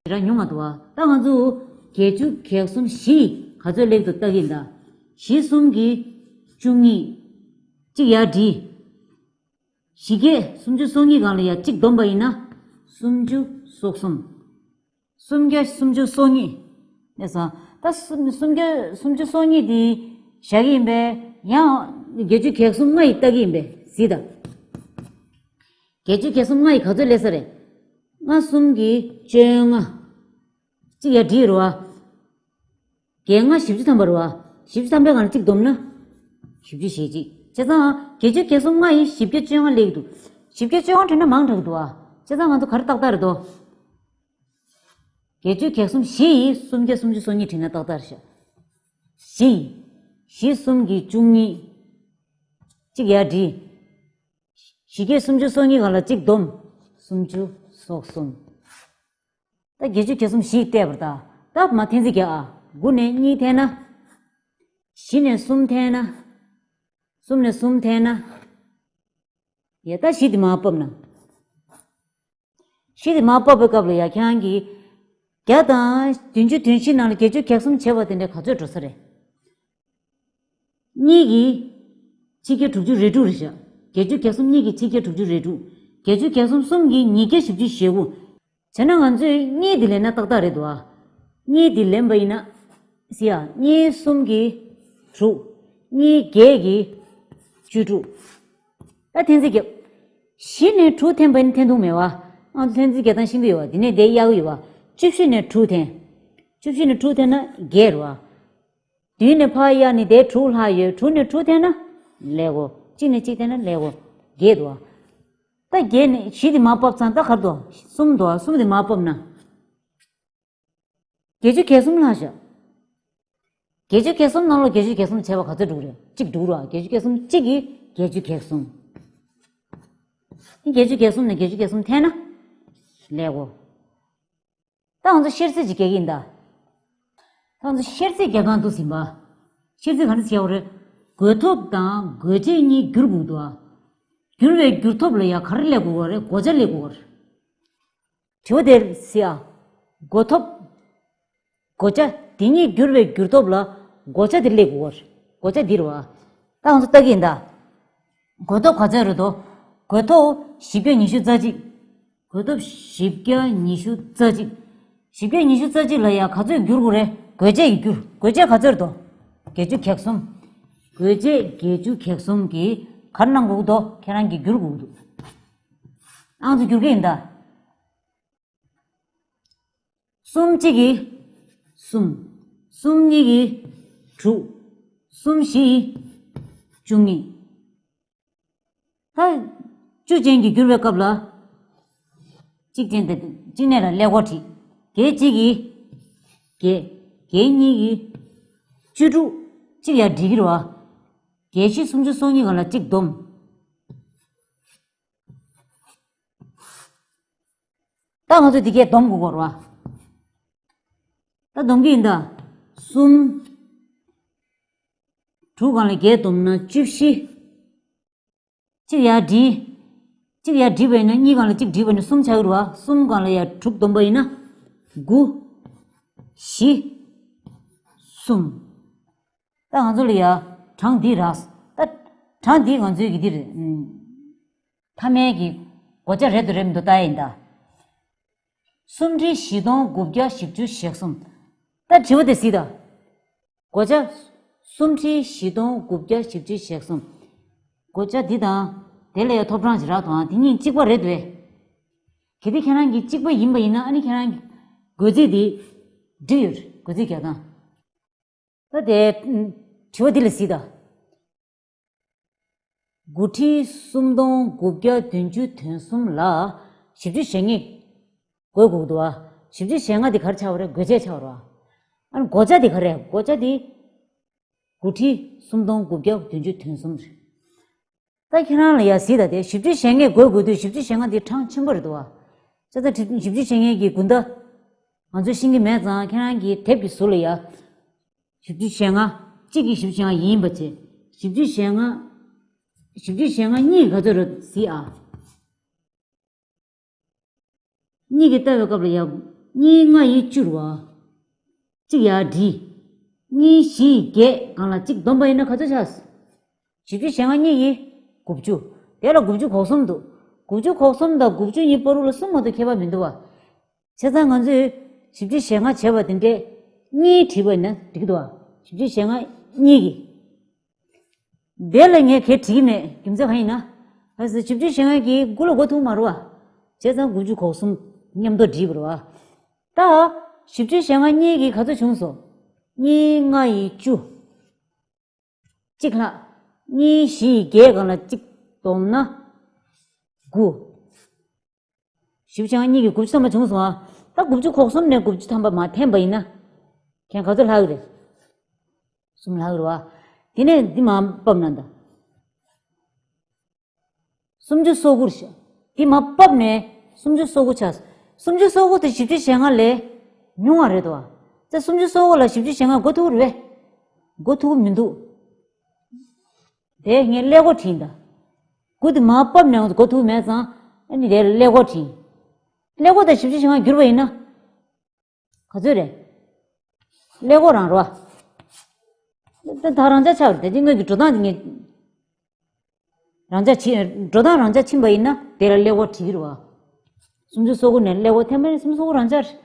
ཞེ་དྲག་ཉུང་མ་འདུག་ཨ། ད་ང་ཚོ་ བརྒྱད་ཅུ་གྱ་གསུམ་བཞི་ག་ཚོད་སླེབས་འདུག་ལྟ་གི་ཡིན་ད། བཞི་གསུམ་གྱིས་བཅུ་གཉིས། གཅིག་ཡར་བསྒྲིལ། བཞི་བརྒྱ་སུམ་ཅུ་སོ་གཉིས་སྒང་ལ་ཡ་གཅིག་བསྡོམས་པ་ཡིན་ན། སུམ་ཅུ་སོ་གསུམ། སུམ་བརྒྱ་སུམ་ཅུ་སོ་གཉིས། ལགས་སོ། ད་སུམ་སུམ་བརྒྱ་སུམ་ཅུ་སོ་གཉིས་དེ་བཞག་གི་ཡིན་པས། ཡང་བརྒྱད་ཅུ་གྱ་གསུམ་ལྔ་ཡིས་ལྟ་གི་ཡིན་པས་གཟིགས་དང་། བརྒྱད་ཅུ་གྱ་གསུམ་ལྔ་ཡིས་ག་ཚོད་སླེབས་ས་རེད། ལྔ་གསུམ་གྱིས་བཅོ་ལྔ། གཅིག་ཡར་བསྒྲིལ་རེད་བ། བརྒྱད་ལྔ་བཞི་བཅུ་ཐམ་པ་རེད་བ། བཞི་བཅུ་ཐམ་པའི་སྒང་ལ་གཅིག་བསྡོམས་ན། བཞི་བཅུ་ཞེ་གཅིག་བྱས་ཙང་བརྒྱད་ཅུ་གྱ་གསུམ་ལྔ་ཡིས་བཞི་བརྒྱ་བཅོ་ལྔ་སླེབས་ཀྱི་འདུག་བཞི་བརྒྱ་བཅོ་ལྔ་བྲིས་ན་མང་དྲགས་འདུག་བ། བྱས་ཙང་ང་ཚོ་ག་རེ་ཏག་ཏག་རེད་དོ། བརྒྱད་ཅུ་གྱ་གསུམ་བཞི་ཡིས་སུམ་བརྒྱ་སུམ་ཅུ་སོ་གཉིས་བྲིས་ན་ཏག་ཏག་རེད་ཤག་བཞི་ཡིས། བཞི་གསུམ་གྱིས་བཅུ་གཉིས། གཅིག་ཡར་བསྒྲིལ། བཞི་བརྒྱ་སུམ་ཅུ་སོ་གཉིས་སྒང་ལ་གཅིག་བསྡོམས། སུམ་ཅུ་སོ་གསུམ། ད་བརྒྱད་ཅུ་གྱ་གསུམ་བཞི་བལྟས་པར་ད། ད་མར་འཐེན་རྩིས་རྒྱག་ཨ། དགུ་ནས་གཉིས་འཐེན་ན། བཞི་ནས་གསུམ་འཐེན་ན། གསུམ་ནས་གསུམ་འཐེན་ན། ཡ་ད་བཞི་དེ་མར་ཕབ་ན། བཞི་དེ་མར་ཕབ་པའི་སྐབས་ལ་ཡ་ཁྱེད་རང་གིས། བརྒྱ་དང་བདུན་ཅུ་དོན་བཞི་ནང་ལ་བརྒྱད་ཅུ་གྱ་གསུམ་བྱས་པ་དེ་འདྲ་ག་ཚོད་འགྲོ་ས་རེད། གཉིས་ཀྱིས་ཆིག་བརྒྱ་དྲུག་ཅུ་རེ་དྲུག་རེད་ཤག་བརྒྱད་ཅུ་གྱ་གསུམ་གཉིས་ཀྱིས་ཆིག་བརྒྱ་དྲུག་ཅུ་རེ་དྲུག་བརྒྱད་ཅུ་གྱ་གསུམ་གསུམ་གྱིས་ཉིས་བརྒྱ་བཞི་བཅུ་ཞེ་དགུ། བྱས་ན་ང་ཚོས་གཉིས་འདི་ལེན་ན་ཏག་ཏག་རེད་འདུག་ཨ། གཉིས་འདི་ལེན་པ་ཡིན་ན། སི་ཡ། གཉིས་གསུམ་གྱིས་དྲུག་གཉིས་བརྒྱད་ཀྱིས་བཅུ་དྲུག་ད་འཐེན་རྩིས་རྒྱབ། བཞི་ནས་དྲུག་འཐེན་པ་ཡིན་འཐེན་ཐུབ་མེད་བ། ང་ཚོ་འཐེན་རྩིས་རྒྱག་སྟངས་ཤེས་ཀྱི་ཡོད་བ། འདི་ནས་དེ་གཡར་གྱི་ཡོད་བ། བཅུ་བཞི་ནས་དྲུག་འཐེན། བཅུ་བཞི་ནས་དྲུག་འཐེན་ན་བརྒྱད་རེད་བ། བདུན་ནས་ཕར་གཡར་ནས་དེ་དྲུག་ལྷག་ཡོད། དྲུག་ནས་དྲུག་འཐེན་ན་ཀླད་ཀོར། གཅིག་ནས་གཅིག་འཐེན་ན་ཀླད་ཀོར། བརྒྱད་འདུག་བ། ད་བརྒྱད་ནས་བཞི་དེ་མར་ཕབ་ཚར། ད་ག་རེ་འདུག་གསུམ་འདུག་བ། གསུམ་དེ་མར་ཕབ་ན། བརྒྱད་ཅུ་གྱ་གསུམ་ལྷག་ཤག་བརྒྱད་ཅུ་གྱ་གསུམ་ནང་ལོགས་བརྒྱད་ཅུ་གྱ་གསུམ་བྱས་པ་ག་ཚོད་འགྲོ་གི་རེད། གཅིག་འགྲོ་གི་རེད་བ། བརྒྱད་ཅུ་གྱ་གསུམ་གཅིག་གིས་བརྒྱད་ཅུ་གྱ་གསུམ། བརྒྱད་ཅུ་གྱ་གསུམ་ནས་བརྒྱད་ཅུ་གྱ་གསུམ་འཐེན་ན། ཀླད་ཀོར། ད་ང་ཚོ་བཤེར་རྩིས་ཅིག་རྒྱག་གི་ཡིན་ད། ད་ང་ཚོ་བཤེར་རྩིས་རྒྱག་སྟངས་འདུག་ཟིན་པ། བཤེར་རྩིས་ག་འདྲ་བྱེད་དགོས་རེད། བགོས་ཐོབ་དང་བགོ་བྱེད་གཉིས་བསྒྱུར་དགོས་འདུག་ཨ། བསྒྱུར་བའི་བསྒྱུར་ཐོབ་ལ་ཡ་ག་རེ་སླེབས་དགོས་རེད། བགོ་བྱ་སླེབས་དགོས་རེད། དྲི་བ་དེར་སི་ཡ། བགོ་ཐོབ། བགོ་བྱ་དེ་གཉིས་བསྒྱུར་བའི་བསྒྱུར་ཐོབ་ལ་བགོ་བྱ་དེ་སླེབས་དགོས་རེད། བགོ་བྱ་འདི་རེད་བ། ད་ང་ཚོ་ལྟ་གི་ཡིན་ད། བགོ་ཐོབ་ག་ཚོད་རེད་དོ། བགོ་ཐོབ་བཞི་བརྒྱ་ཉི་ཤུ་རྩ་གཅིག་བགོ་ཐོབ་བཞི་བརྒྱ་ཉི་ཤུ་རྩ་གཅིག་བཞི་བརྒྱ་ཉི་ཤུ་རྩ་གཅིག་ལ་ཡ་ག་ཚོད་བསྒྱུར་དགོས་རེད། བགོ་བྱེད་ཀྱིས་བསྒྱུར། བགོ་བྱེད་ག་ཚོད་རེད་དོ། བརྒྱད་ཅུ་གྱ་གསུམ། བགོ་བྱེད་བརྒྱད་ཅུ་གྱ་གསུམ་གྱིས་ག་རེ་གནང་དགོས་འདུག་ཁྱེད་རང་གིས་བསྒྱུར་དགོས་འདུག་ཨང་ཚོ་བསྒྱུར་གྱི་ཡིན་ད། གསུམ་གཅིག་གིས་གསུམ། གསུམ་གཉིས་ཀྱིས་དྲུག་གསུམ་བཞི་ཡིས་བཅུ་གཉིས། ད་བཅུ་ཅན་གྱིས་བསྒྱུར་བའི་སྐབས་ལ། གཅིག་ཅན་དེ་གཅིག་ནས་ལ་ཀླད་ཀོར་བྲིས། བརྒྱད་གཅིག་གིས་བརྒྱད། བརྒྱད་གཉིས་ཀྱིས་བཅུ་དྲུག་གཅིག་ཡར་འགྲིག་གི་རེད་བ། བརྒྱད་བཞི་སུམ་ཅུ་སོ་གཉིས་སྒང་ལ་གཅིག་བསྡོམས། ད་ང་ཚོས་འདི་གས་སྡོམ་དགོས་ཀྱི་རེད་བ། ད་སྡོམ་གྱི་ཡིན་ད། གསུམ། དྲུག་སྒང་ལ་བརྒྱད་བསྡོམས་ན་བཅུ་བཞི། གཅིག་ཡར་བསྒྲིལ། གཅིག་ཡར་བསྒྲིལ་བ་ཡིན་ན་གཉིས་སྒང་ལ་གཅིག་བསྒྲིལ་བ་ཡིན་ན་གསུམ་ཆགས་ཀྱི་རེད་བ། གསུམ་སྒང་ལ་ཡར་དྲུག་བསྡོམས་པ་ཡིན་ན། དགུ། བཞི། གསུམ། ད་ང་ཚོ་ལ་ཡ་གྲངས་འདི་རག་ད་གྲངས་འདི་ང་ཚོའི་གི་འདི་རེད། ཨུམ། མཐའ་མའི་གི་བགོ་བྱ་རེད་འདུག་རེད་མི་འདུག་ལྟ་ཡ་ཡིན་ད། སུམ་ཁྲི་བཞི་སྟོང་དགུ་བརྒྱ་བཞི་བཅུ་ཞེ་གསུམ། ད་དྲི་བ་དེ་གཟིགས་ད། བགོ་བྱ། སུམ་ཁྲི་བཞི་སྟོང་དགུ་བརྒྱ་བཞི་བཅུ་ཞེ་གསུམ། བགོ་བྱ་འདི་དང་། དེ་ལ་ཡ་ཐོབ་གྲངས་ཤིག་རག་དང་དེ་གཉིས་གཅིག་པ་རེད་འདུག་གལ་ཏེ་ཁྱེད་རང་གིས་གཅིག་པ་ཡིན་པ་ཡིན་ན་ཨ་ནི་ཁྱེད་རང་གི་བགོ་རྩིས་དེ་འགྲིག་ཡོད་རེད། བགོ་རྩིས་རྒྱག་སྟངས། ད་དེ། དྲི་བ་འདི་ལ་གཟིགས་དང་། དགུ་ཁྲི་སུམ་སྟོང་དགུ་བརྒྱ་བདུན་ཅུ་དོན་གསུམ་ལ་བཞི་བཅུ་ཞེ་ལྔ་བགོ་དགོས་འདུག་བ། བཞི་བཅུ་ཞེ་ལྔ་འདི་ག་རེ་ཆགས་པ་རེད། བགོ་བྱེད་ཆགས་པ་རེད་བ། ཨ་ནི་བགོ་བྱ་འདི་ག་རེ་རེད། བགོ་བྱ་འདི་དགུ་ཁྲི་སུམ་སྟོང་དགུ་བརྒྱ་བདུན་ཅུ་དོན་གསུམ་རེད། ད་ཁྱེད་རང་ལ་ཡ་གཟིགས་དང་དེ་བཞི་བཅུ་ཞེ་ལྔ་བགོ་དགོས་དུས་བཞི་བཅུ་ཞེ་ལྔ་འདི་གྲངས་ཆེན་པོ་རེད་འདུག་བ། བྱས་ཙང་བཞི་བཅུ་ཞེ་ལྔ་གི་དགོན་བརྡ་ང་ཚོས་ཤེས་ཀྱི་མེད་ཙང་ཁྱེད་རང་གི་དེབ་ཀྱི་ཟུར་ལ་ཡ། བཞི་བཅུ་ཞེ་ལྔ། གཅིག་གིས་བཞི་བཅུ་ཞེ་ལྔ་ཡིན་པ་བྱས། བཞི་བཅུ་ཞེ་ལྔ། བཞི་བཅུ་ཞེ་ལྔ་གཉིས་ག་ཚོད་རེད་གཟིགས་ཨ། གཉིས་ཀྱིས་བལྟ་བའི་སྐབས་ལ་ཡ། གཉིས་ལྔ་ཡིས་བཅུ་རེད་བ། གཅིག་ཡར་བསྒྲིལ། གཉིས་བཞི་ཡི་བརྒྱད་སྒང་ལ་གཅིག་བསྡོམས་པ་ཡིན་ན་ག་ཚོད་ཆགས། བཞི་བཅུ་ཞེ་ལྔ་གཉིས་ཀྱིས་དགུ་བཅུ། དེ་ལ་དགུ་བཅུ་གོ་གསུམ་འདུག་དགུ་བཅུ་གོ་གསུམ་དང་དགུ་བཅུ་གཉིས་བར་དུ་ལ་གསུམ་མ་གཏོགས་ཁྱད་པར་མི་འདུག་བ། བྱས་ཙང་ང་ཚོས་བཞི་བཅུ་ཞེ་ལྔ་བྱས་པ་དེ་འདྲས་གཉིས་བྲིས་པ་ཡིན་ན་འགྲིག་གི་འདུག་བ། བཞི་བཅུ་ཞེ་ལྔ་གཉིས་ཀྱིས། དེ་ལ་ངས་གལ་བྲིས་ཀྱི་མེད། རྒྱུ་མཚན་གང་ཡིན་ན། ཨ་ཙི་བཞི་བཅུ་ཞེ་ལྔ་གིས་དགུ་ལ་འགོ་ཐུག་མ་རེད་བ། བྱས་ཙང་དགུ་བཅུ་གོ་གསུམ་མཉམ་དུ་བྲིས་པ་རེད་བ། ད་བཞི་བཅུ་ཞེ་ལྔ་གཉིས་ཀྱིས་ག་ཚོད་བྱུང་སོང་། གཉིས་ལྔ་ཡི་བཅུ། གཅིག་ལྷག་གཉིས་བཞི་ཡི་བརྒྱད་སྒང་ལ་གཅིག་བསྡོམས་ན་དགུ། བཞི་བཅུ་ཞེ་ལྔ་གཉིས་ཀྱིས་དགུ་བཅུ་ཐམ་པ་བྱུང་སོང་ཨ། ད་དགུ་བཅུ་གོ་གསུམ་ནས་དགུ་བཅུ་ཐམ་པ་མར་འཐེན་པ་ཡིན་ན། ཁྱེད་ག་ཚོད་ལྷག་གི་རེད། གསུམ་ལྷག་གི་རེད་བ། དེ་ནས་འདི་མར་ཕབ་ན་ད། སུམ་ཅུ་སོ་དགུ་རེད་ཤག་དེ་མར་ཕབ་ནས་སུམ་ཅུ་སོ་དགུ་ཆགས། སུམ་ཅུ་སོ་དགུ་དེ་བཞི་བཅུ་ཞེ་ལྔ་ལས་ཉུང་བ་རེད་དོ། ཙེ་སུམ་ཅུ་སོ་དགུ་ལ་བཞི་བཅུ་ཞེ་ལྔ་འགོ་ཐུག་རེད་པས། འགོ་ཐུག་མི་འདུག་དེ་ངས་ཀླད་ཀོར་བྲིས་ད། དགུ་དེ་མར་ཕབ་ནས་འགོ་ཐུག་མེད་ཙང་ཨ་ནི་དེ་ལ་ཀླད་ཀོར་བྲིས། ཀླད་ཀོར་དང་བཞི་བཅུ་ཞེ་ལྔ་བསྒྱུར་བ་ཡིན་ན། ག་ཚོད་རེད། ཀླད་ཀོར་རང་རོ། ད་ད་རང་འཇགས་ཆགས་རེད་དེ་དངོས་ཀྱི་འགྲོ་སྟངས་དེ་ངས། རང་འཇགས་ཕྱིན། འགྲོ་སྟངས་རང་འཇགས་ཕྱིན་པ་ཡིན་ན་དེ་ལ་ཀླད་ཀོར་བྲིས་ཀྱི་རེད་བ། སུམ་ཅུ་སོ་དགུ་ནས་ཀླད་ཀོར་འཐེན་པ་ཡིན་ན་སུམ་ཅུ་སོ་དགུ་རང་འཇགས་རེད།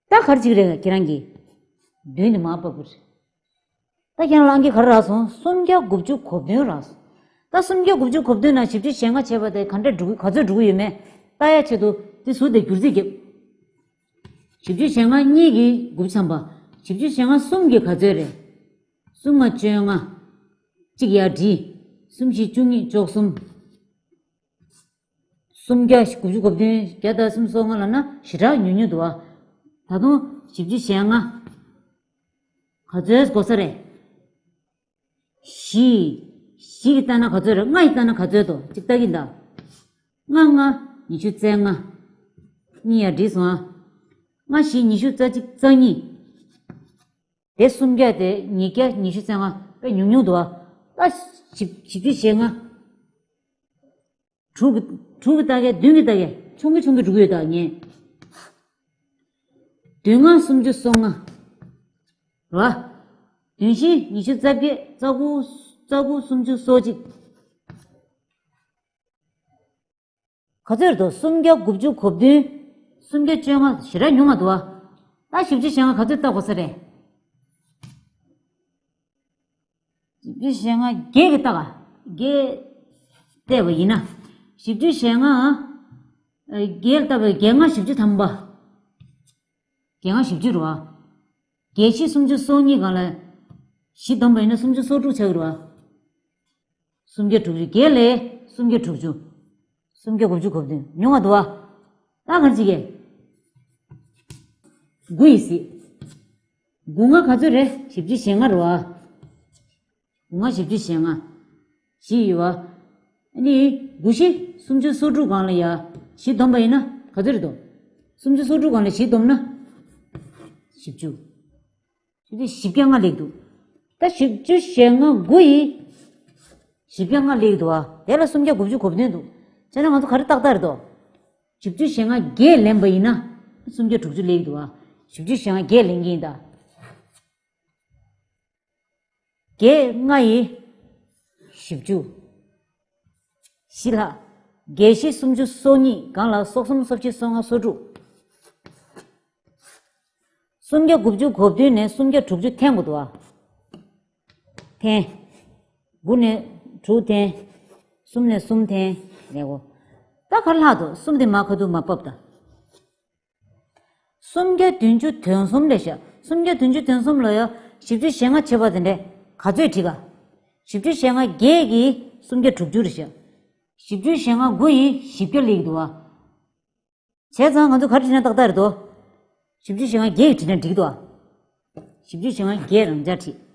ད་ག་རེ་བྱེད་ཀྱི་རེད་ཁྱེད་རང་གིས། མདུན་དེ་མར་ཕབ་དགོས་རེད། ད་ཁྱེད་རང་གིས་ག་རེ་རག་སོང་། སུམ་བརྒྱ་དགུ་བཅུ་གོ་བདུན་རག་སོང་། ད་སུམ་བརྒྱ་དགུ་བཅུ་གོ་བདུན་ནང་བཞི་བཅུ་ཞེ་ལྔ་བྱས་པ་དེ་ག་འདྲ་འགྲོ་གི་ག་ཚོད་འགྲོ་གི་ཡོད་མེད་ལྟ་ཡ་ཆེད་དུ་དེ་ཟུར་དེ་བསྒྱུར་རྩིས་རྒྱབ། བཞི་བཅུ་ཞེ་ལྔ་གཉིས་ཀྱིས་དགུ་བཅུ་ཐམ་པ། བཞི་བཅུ་ཞེ་ལྔ་གསུམ་གྱིས་ག་ཚོད་རེད། གསུམ་ལྔ་བཅོ་ལྔ། གཅིག་ཡར་བསྒྲིལ། གསུམ་བཞི་བཅུ་གཉིས་བཅུ་གསུམ། སུམ་བརྒྱ་དགུ་བཅུ་གོ་བདུན་བརྒྱ་དང་སུམ་སོ་ལྔ་ལབ་ན་ཞེ་དྲག་ཉུང་ཉུང་འདུག་ཨ། ད་དུང་བཞི་བཅུ་ཞེ་ལྔ། ག་ཚོད་དགོས་ས་རེད། བཞི། བཞི་གིས་བལྟས་ན་ག་ཚོད་རེད། ལྔ་ཡིས་བལྟས་ན་ག་ཚོད་འདུག་གཅིག་ལྟ་གི་ཡིན་ད། ལྔ་ལྔ་ཉི་ཤུ་རྩ་ལྔ། གཉིས་ཡར་བསྒྲིལ་སོང་ཨ། ལྔ་བཞི་ཉི་ཤུ་རྩ་གཅིག་རྩ་གཉིས། དེ་སུམ་བརྒྱ་དེ་ཉིས་བརྒྱ་ཉི་ཤུ་རྩ་ལྔ་དཔེ་ཉུང་ཉུང་འདུག་ཨ། ད་བཞི་བཞི་བཅུ་ཞེ་ལྔ། དྲུག་གི་དྲུག་གི་ལྟ་གས་བདུན་གྱི་ལྟ་གས་ཆུང་གི་ཆུང་གི་འགྲོ་གི་ཡོད་ད་ངས། བདུན་ལྔ་སུམ་ཅུ་སོ་ལྔ། རེད་བ། བདུན་བཞི་ཉི་ཤུ་རྩ་བརྒྱད་རྩ་དགུ་རྩ་དགུ་སུམ་ཅུ་སོ་གཅིག་ག་ཚོད་རེད་དོ། སུམ་བརྒྱ་དགུ་བཅུ་གོ་བདུན། སུམ་བརྒྱ་བཅོ་ལྔ་ཞེ་དྲག་ཉུང་མ་འདུག་བ། ད་བཞི་བཅུ་ཞེ་ལྔ་ག་ཚོད་ལྟ་དགོས་ས་རེད། བཞི་བཅུ་ཞེ་ལྔ་བརྒྱད་ཀྱིས་ལྟ་ག་བརྒྱད་བལྟས་པ་ཡིན་ན། བཞི་བཅུ་ཞེ་ལྔ། ཨ། བརྒྱད་ལ་ལྟ་བའི་བརྒྱད་ལྔ་བཞི་བཅུ་ཐམ་པ། བརྒྱད་ལྔ་བཞི་བཅུ་རེད་བ། བརྒྱད་བཞི་སུམ་ཅུ་སོ་གཉིས་སྒང་ལ་བཞི་བསྡོམས་པ་ཡིན་ན་སུམ་ཅུ་སོ་དྲུག་ཆགས་ཀྱི་རེད་བ། སུམ་བརྒྱ་དྲུག་ཅུ་བརྒྱད་ལས་སུམ་བརྒྱ་དྲུག་ཅུ། སུམ་བརྒྱ་དགུ་བཅུ་གོ་བདུན་ཉུང་བ་འདུག་བ། ད་ག་རེ་བྱེད་ཀྱི། དགུ་ཡིས་ཟིན། དགུ་ལྔ་ག་ཚོད་རེད། བཞི་བཅུ་ཞེ་ལྔ་རེད་བ། དགུ་ལྔ་བཞི་བཅུ་ཞེ་ལྔ། བཞི་ཡོད་བ། ཨ་ནི་དགུ་བཞི་སུམ་ཅུ་སོ་དྲུག་སྒང་ལ་ཡ་བཞི་བསྡོམས་པ་ཡིན་ན་ག་ཚོད་རེད་དོ། སུམ་ཅུ་སོ་དྲུག་སྒང་ལ་བཞི་བསྡོམས་ན་བཞི་བཅུ། བཞི་བཅུ་བཞི་བརྒྱ་ལྔ་སླེབས་འདུག་ད་བཞི་བཅུ་ཞེ་ལྔ་དགུ་ཡིས་བཞི་བརྒྱ་ལྔ་སླེབས་འདུག་བ། དེ་ལ་སུམ་བརྒྱ་དགུ་བཅུ་གོ་བདུན་འདུག་བྱས་ན་ང་ཚོ་ག་རེ་ཏག་ཏག་རེད་དོ། བཞི་བཅུ་ཞེ་ལྔ་བརྒྱད་ལེན་པ་ཡིན་ན་སུམ་བརྒྱ་དྲུག་ཅུ་སླེབས་འདུག་བ། བཞི་བཅུ་ཞེ་ལྔ་བརྒྱད་ལེན་གྱི་ཡིན་ད། བརྒྱད་ལྔ་ཡིས་བཞི་བཅུ། བཞི་ལྷག་བརྒྱད་བཞི་སུམ་ཅུ་སོ་གཉིས་སྒང་ལ་སོ་གསུམ་སོ་བཞི་སོ་ལྔ་སོ་དྲུག་སུམ་བརྒྱ་དགུ་བཅུ་གོ་བདུན་ནས་སུམ་བརྒྱ་དྲུག་ཅུ་འཐེན་དགོས་འདུག་བ། འཐེན། དགུ་ནས་དྲུག་འཐེན། གསུམ་ནས་གསུམ་འཐེན། རེད་གོ། ད་ག་རེ་ལྷག་འདུག་གསུམ་དེ་མར་ཁ་ཐུག་མར་ཕབ་ད། སུམ་བརྒྱ་བདུན་ཅུ་དོན་གསུམ་རེད་ཤག་སུམ་བརྒྱ་བདུན་ཅུ་དོན་གསུམ་ལ་ཡ་བཞི་བཅུ་ཞེ་ལྔ་བྱས་པ་དེ་འདྲས་ག་ཚོད་བྲིས་ག་བཞི་བཅུ་ཞེ་ལྔ་བརྒྱད་ཀྱིས་སུམ་བརྒྱ་དྲུག་ཅུ་རེད་ཤག་བཞི་བཅུ་ཞེ་ལྔ་དགུ་ཡིས་བཞི་བརྒྱ་སླེབས་ཀྱི་འདུག་བ། བྱས་ཙང་ང་ཚོ་ག་རེ་བྲིས་ན་ཏག་ཏག་རེད་དོ། བཞི་བཅུ་ཞེ་ལྔ་བརྒྱད་ཀྱིས་བྲིས་ན་འགྲིག་གི་འདུག་བ། བཞི་བཅུ་ཞེ་ལྔ་བརྒྱད་རང་འཇགས་བྲིས།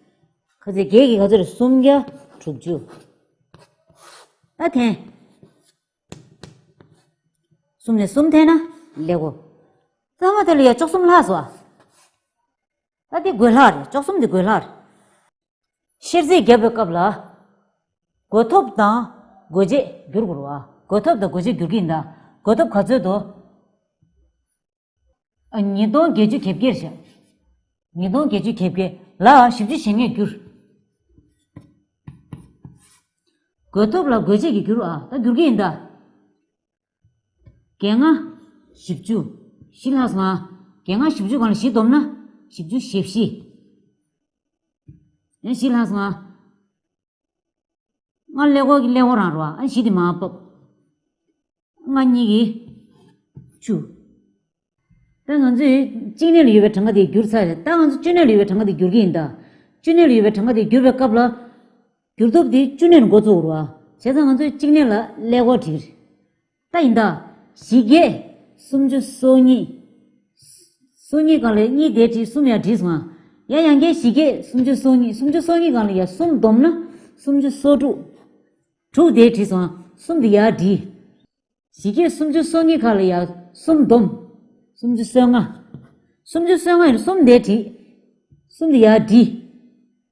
ཁ་ཚིག་བརྒྱད་ཀྱིས་ག་ཚོད་རེད། སུམ་བརྒྱ་དྲུག་ཅུ། ད་འཐེན། གསུམ་ནས་གསུམ་འཐེན་ན་ཀླད་ཀོར། ཚང་མ་དེ་ལ་ཡ་བཅུ་གསུམ་ལྷག་སོང་བ། ད་འདི་བགོད་ལྷག་རེད། བཅུ་གསུམ་འདི་བགོད་ལྷག་རེད། བཤེར་རྩིས་བརྒྱབ་པའི་སྐབས་ལ། བགོ་ཐོབ་དང་བགོ་བྱེད་བསྒྱུར་དགོས་རེད་བ། བགོ་ཐོབ་དང་བགོ་བྱེད་བསྒྱུར་གྱི་ཡིན་ད། བགོ་ཐོབ་ག་ཚོད་འདུག་ཨ། ཉིས་སྟོང་བརྒྱད་ཅུ་གྱ་བརྒྱད་རེད་ཤག་ཉིས་སྟོང་བརྒྱད་ཅུ་གྱ་བརྒྱད་ལ་བཞི་བཅུ་ཞེ་ལྔས་བསྒྱུར། བགོས་ཐོབ་ལ་བགོ་བྱེད་ཀྱིས་བསྒྱུར་བ། ད་བསྒྱུར་གྱི་ཡིན་ད། བརྒྱད་ལྔ་བཞི་བཅུ། བཞི་ལྷག་སོང་ང་། བརྒྱད་ལྔ་བཞི་བཅུ་སྒང་ལ་བཞི་བསྡོམས་ན་བཞི་བཅུ་ཞེ་བཞི། ཡང་བཞི་ལྷག་སོང་ང་། ལྔ་ཀླད་ཀོར་གྱི་ཀླད་ཀོར་རང་རེད་བ། ཨ་བཞི་དེ་མར་ཕབ། ལྔ་གཉིས་ཀྱིས་བཅུ། ད་ང་ཚོས་གཅིག་གནས་ལ་ཡོད་པའི་གྲངས་ཀ་དེ་བསྒྱུར་ཚར་རེད། ད་ང་ཚོ་བཅུ་གནས་ལ་ཡོད་པའི་གྲངས་ཀ་དེ་བསྒྱུར་གྱི་ཡིན་ད། བཅུ་གནས་ལ་ཡོད་པའི་གྲངས་ཀ་དེ་བསྒྱུར་བའི་སྐབས་ལ། བསྒྱུར་ཐོབ་དེ་བཅུ་གནས་ལ་འགོ་བཙུགས་རེད་བ། བྱས་ཙང་ང་ཚོས་གཅིག་གནས་ལ་ཀླད་ཀོར་བྲིས། ད་ཡིན་ད། བཞི་བརྒྱ་སུམ་ཅུ་སོ་གཉིས། སོ་གཉིས་སྒང་ལ་གཉིས་དེ་བྲིས། གསུམ་ཡར་བྲིས་སོང་ང་། ཡ་ཡང་བསྐྱར་བཞི་བརྒྱ་སུམ་ཅུ་སོ་གཉིས། སུམ་ཅུ་སོ་གཉིས་སྒང་ལ་ཡ་གསུམ་བསྡོམས་ན་སུམ་ཅུ་སོ་དྲུག་དྲུག་དེ་བྲིས་སོང་ང་། གསུམ་དེ་ཡར་བྲིས། བཞི་བརྒྱ་སུམ་ཅུ་སོ་གཉིས་སྒང་ལ་ཡ་གསུམ་བསྡོམས། སུམ་ཅུ་སོ་ལྔ། སུམ་ཅུ་སོ་ལྔ་ཡིན་ན་གསུམ་དེ་བྲིས། གསུམ་དེ་ཡར་བྲིས།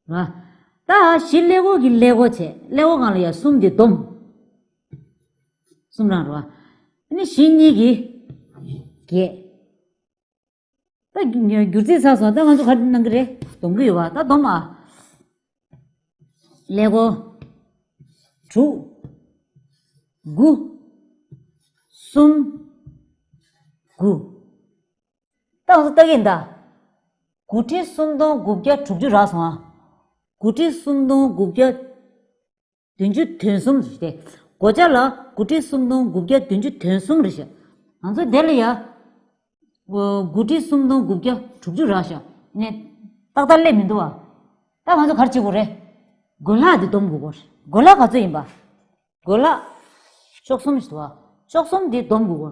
ར། ད་བཞི་ཀླད་ཀོར་གྱི་ཀླད་ཀོར་བྱས། ཀླད་ཀོར་སྒང་ལ་ཡ་གསུམ་དེ་བསྡོམས། གསུམ་རང་རེད་བ། ཨ་ནི་བཞི་གཉིས་ཀྱིས་བརྒྱད། ད་བསྒྱུར་རྩིས་ཚར་སོང་། ད་ང་ཚོ་ག་རེ་གནང་གི་རེད། སྡོམ་གི་ཡོད་བ། ད་སྡོམ་ཨ། ཀླད་ཀོར་དྲུག་དགུ། གསུམ། དགུ། ད་ང་ཚོ་ལྟ་གི་ཡིན་ད། དགུ་ཁྲི་སུམ་སྟོང་དགུ་བརྒྱ་དྲུག་ཅུ་རག་སོང་ཨ། དགུ་ཁྲི་སུམ་སྟོང་དགུ་བརྒྱ་བདུན་ཅུ་དོན་གསུམ་རེད་དེ། བགོ་བྱ་ལ་དགུ་ཁྲི་སུམ་སྟོང་དགུ་བརྒྱ་བདུན་ཅུ་དོན་གསུམ་རེད་ཤག་ང་ཚོ་དེ་ལ་ཡ། དགུ་ཁྲི་སུམ་སྟོང་དགུ་བརྒྱ་དྲུག་ཅུ་རག་ཤག་ནས་ཏག་ཏག་སླེབས་མི་འདུག་བ། ད་ང་ཚོ་ག་རེ་བྱེད་དགོས་རེད། བགོ་ལྷག་དེ་སྡོམ་དགོས་གོ། བགོ་ལྷག་ག་ཚོད་ཡིན་པ། བགོ་ལྷག་བཅུ་གསུམ་ཞིག་འདུག་བ། བཅུ་གསུམ་དེ་སྡོམ་དགོས་གོ།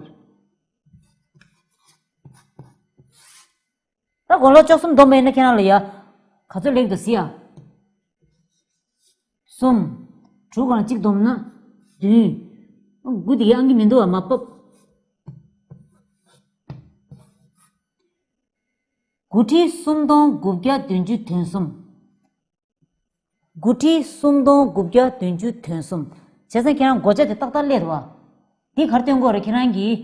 ད་བགོ་ལྷག་བཅུ་གསུམ་སྡོམ་པ་ཡིན་ན་ཁྱེད་རང་ལ་ཡ། ག་ཚོད་ལེགས་འདུག་ཟེར་ཡ། གསུམ། དྲུག་སྒང་ལ་གཅིག་བསྡོམས་ན་བདུན། དགུ་དེ་ཡ་ཨང་ཀི་མི་འདུག་བ། མར་ཕབ། དགུ་ཁྲི་སུམ་སྟོང་དགུ་བརྒྱ་བདུན་ཅུ་དོན་གསུམ། དགུ་ཁྲི་སུམ་སྟོང་དགུ་བརྒྱ་བདུན་ཅུ་དོན་གསུམ། བྱས་ཙང་ཁྱེད་རང་བགོ་བྱ་དེ་ཏག་ཏག་སླེབས་རེད་བ། འདི་ག་རེ་སྟོན་གྱི་ཡོད་རེད། ཁྱེད་རང་གིས་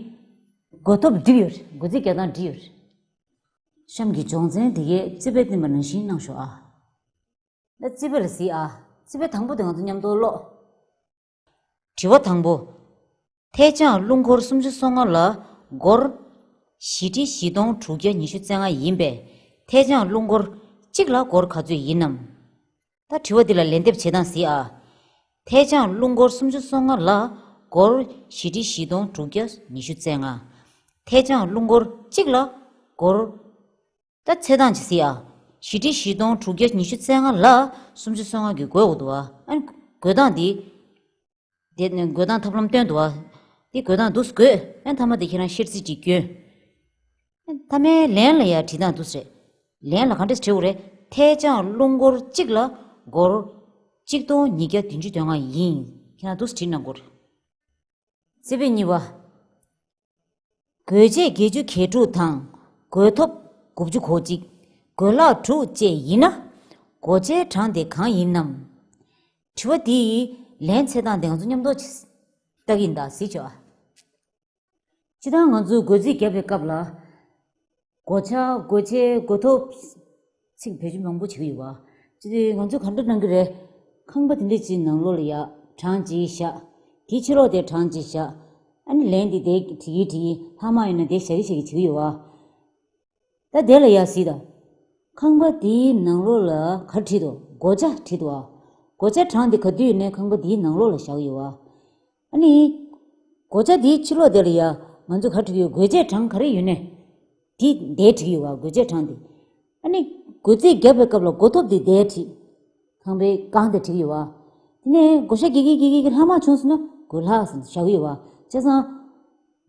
བགོ་ཐོབ་བསྒྲིགས་ཡོད་རེད། བགོ་རྩིས་རྒྱག་སྟངས་བསྒྲིགས་ཡོད་རེད། གཤམ་གྱི་སྦྱོང་ཚན་འདི་གའི་རྩིས་དཔེ་བསྟན་པ་ནང་བཞིན་གནང་ཤོག་ཨ། ད་རྩིས་དཔེ་ལ་གཟིགས་ཨ། རྩིས་དཔེ་དང་པོ་དེ་ང་ཚོ་མཉམ་དུ་ཀློག་དྲི་བ་དང་པོ། ཐད་སྦྱང་རླུང་འཁོར་སུམ་ཅུ་སོ་ལྔ་ལ་སྒོར་བཞི་ཁྲི་བཞི་སྟོང་དྲུག་བརྒྱ་ཉི་ཤུ་རྩ་ལྔ་ཡིན་པས། ཐད་སྦྱང་རླུང་འཁོར་གཅིག་ལ་སྒོར་ག་ཚོད་ཡིན་ནམ། ད་དྲི་བ་འདི་ལ་ལན་འདེབས་བྱེད་སྟངས་གཟིགས་ཨ། ཐད་སྦྱང་རླུང་འཁོར་སུམ་ཅུ་སོ་ལྔ་ལ་སྒོར་བཞི་ཁྲི་བཞི་སྟོང་དྲུག་བརྒྱ་ཉི་ཤུ་རྩ་ལྔ། ཐད་སྦྱང་རླུང་འཁོར་གཅིག་ལ་སྒོར། ད་ཚད་སྟངས་ཅིག་གཟིགས་ཨ། བཞི་ཁྲི་བཞི་སྟོང་དྲུག་བརྒྱ་ཉི་ཤུ་རྩ་ལྔ་ལ་སུམ་ཅུ་སོ་ལྔ་གིས་བགོས་དགོས་འདུག་ཨ། ཨ་ནི་བགོ་སྟངས་འདི། དེ་ནས་བགོ་སྟངས་ཐབས་ལམ་སྟོན་འདུག་བ། དེ་བགོ་སྟངས་འདུག་སེ་བགོས། ཨ་མཐའ་མ་དེ་ཁྱེད་རང་ཤེར་རྩིས་ཅིག་སྐྱོན། ཨ་མཐའ་མའི་ལན་ལ་ཡ་བྲིས་སྟངས་འདུག་སེ་རེད། ལན་ལ་ག་འདྲས་བྲིས་དགོས་རེད། ཐད་སྦྱང་རླུང་འཁོར་གཅིག་ལ་སྒོར་གཅིག་སྟོང་ཉིས་བརྒྱ་བདུན་ཅུ་དོན་ལྔ་ཡིན། ཁྱེད་རང་འདུག་སེ་བྲིས་གནང་དགོས་རེད། རྩིས་དཔེ་གཉིས་པ། བགོ་བྱེད་བརྒྱད་ཅུ་གྱ་དྲུག་དང་། བགོ་ཐོབ་དགུ་བཅུ་གོ་གཅིག། བགོ་ལྷག་དྲུག་བཅས་ཡིན་ན། བགོ་བྱའི་གྲངས་དེ་གང་ཡིན་ནམ། དྲི་བ་འདིའི་ལན་འཚོལ་སྟངས་དེ་ང་ཚོ་མཉམ་དུ་ལྟ་གི་ཡིན་ད། གཟིགས་ཆོག་ཨ། སྤྱིར་བཏང་ང་ཚོས་བགོ་རྩིས་བརྒྱབ་པའི་སྐབས་ལ། བགོ་བྱ། བགོ་བྱེད། བགོ་ཐོབ། ཚིག་བེད་སྤྱོད་མང་པོ་བྱེད་ཀྱི་ཡོད་པ། སྤྱིར་ང་ཚོས་ག་འདྲ་གནང་གི་རེད། ཁང་པ་དེ་འདྲ་ཅིག་ནང་ལོགས་ལ་ཡ་གྲངས་ཅིག་བཞག་དེའི་ཕྱི་ལོགས་དེར་གྲངས་ཅིག་བཞག་ཨ་ནི་ལན་དེ་དེ་བྲིས་ཀྱི་བྲིས་ཀྱི། ལྷག་མ་ཡོད་ན་དེ་བཞག་གི་བཞག་གི་བྱེད་ཀྱི་ཡོད་པ། ད་དེ་ལ་ཡ་གཟིགས་དང་། ཁང་པ་དེའི་ནང་ལོགས་ལ་ག་རེ་བྲིས་འདུག་བགོ་བྱ་བྲིས་འདུག་བ། བགོ་བྱ་གྲངས་དེ་ག་དུས་ཡིན་ནའི་ཁང་པ་དེའི་ནང་ལོགས་ལ་བཞག་གི་ཡོད་པ། ཨ་ནི། བགོ་བྱ་དེའི་ཕྱི་ལོགས་དེ་ལ་ཡ། ང་ཚོས་ག་རེ་བྲིས་ཡོད། བགོ་བྱའི་གྲངས་ག་རེ་ཡོད་ནའི། དེ་དེ་བྲིས་ཡོད་པ། བགོ་བྱའི་གྲངས་དེ། ཨ་ནི། བགོ་རྩིས་བརྒྱབ་པའི་སྐབས་ལ་བགོ་ཐོབ་དེ་དེ་བྲིས། ཁང་པའི་སྒང་དེ་བྲིས་ཡོད་པ། དེ་ནས་བགོ་བཤའ་རྒྱག་གི་རྒྱག་གི་རྒྱག་གི་ལྷག་མ་བྱུང་སོང་ན་བགོ་ལྷག་ཟེར་བཞག་གི་ཡོད་པ། བྱས་ཙང་།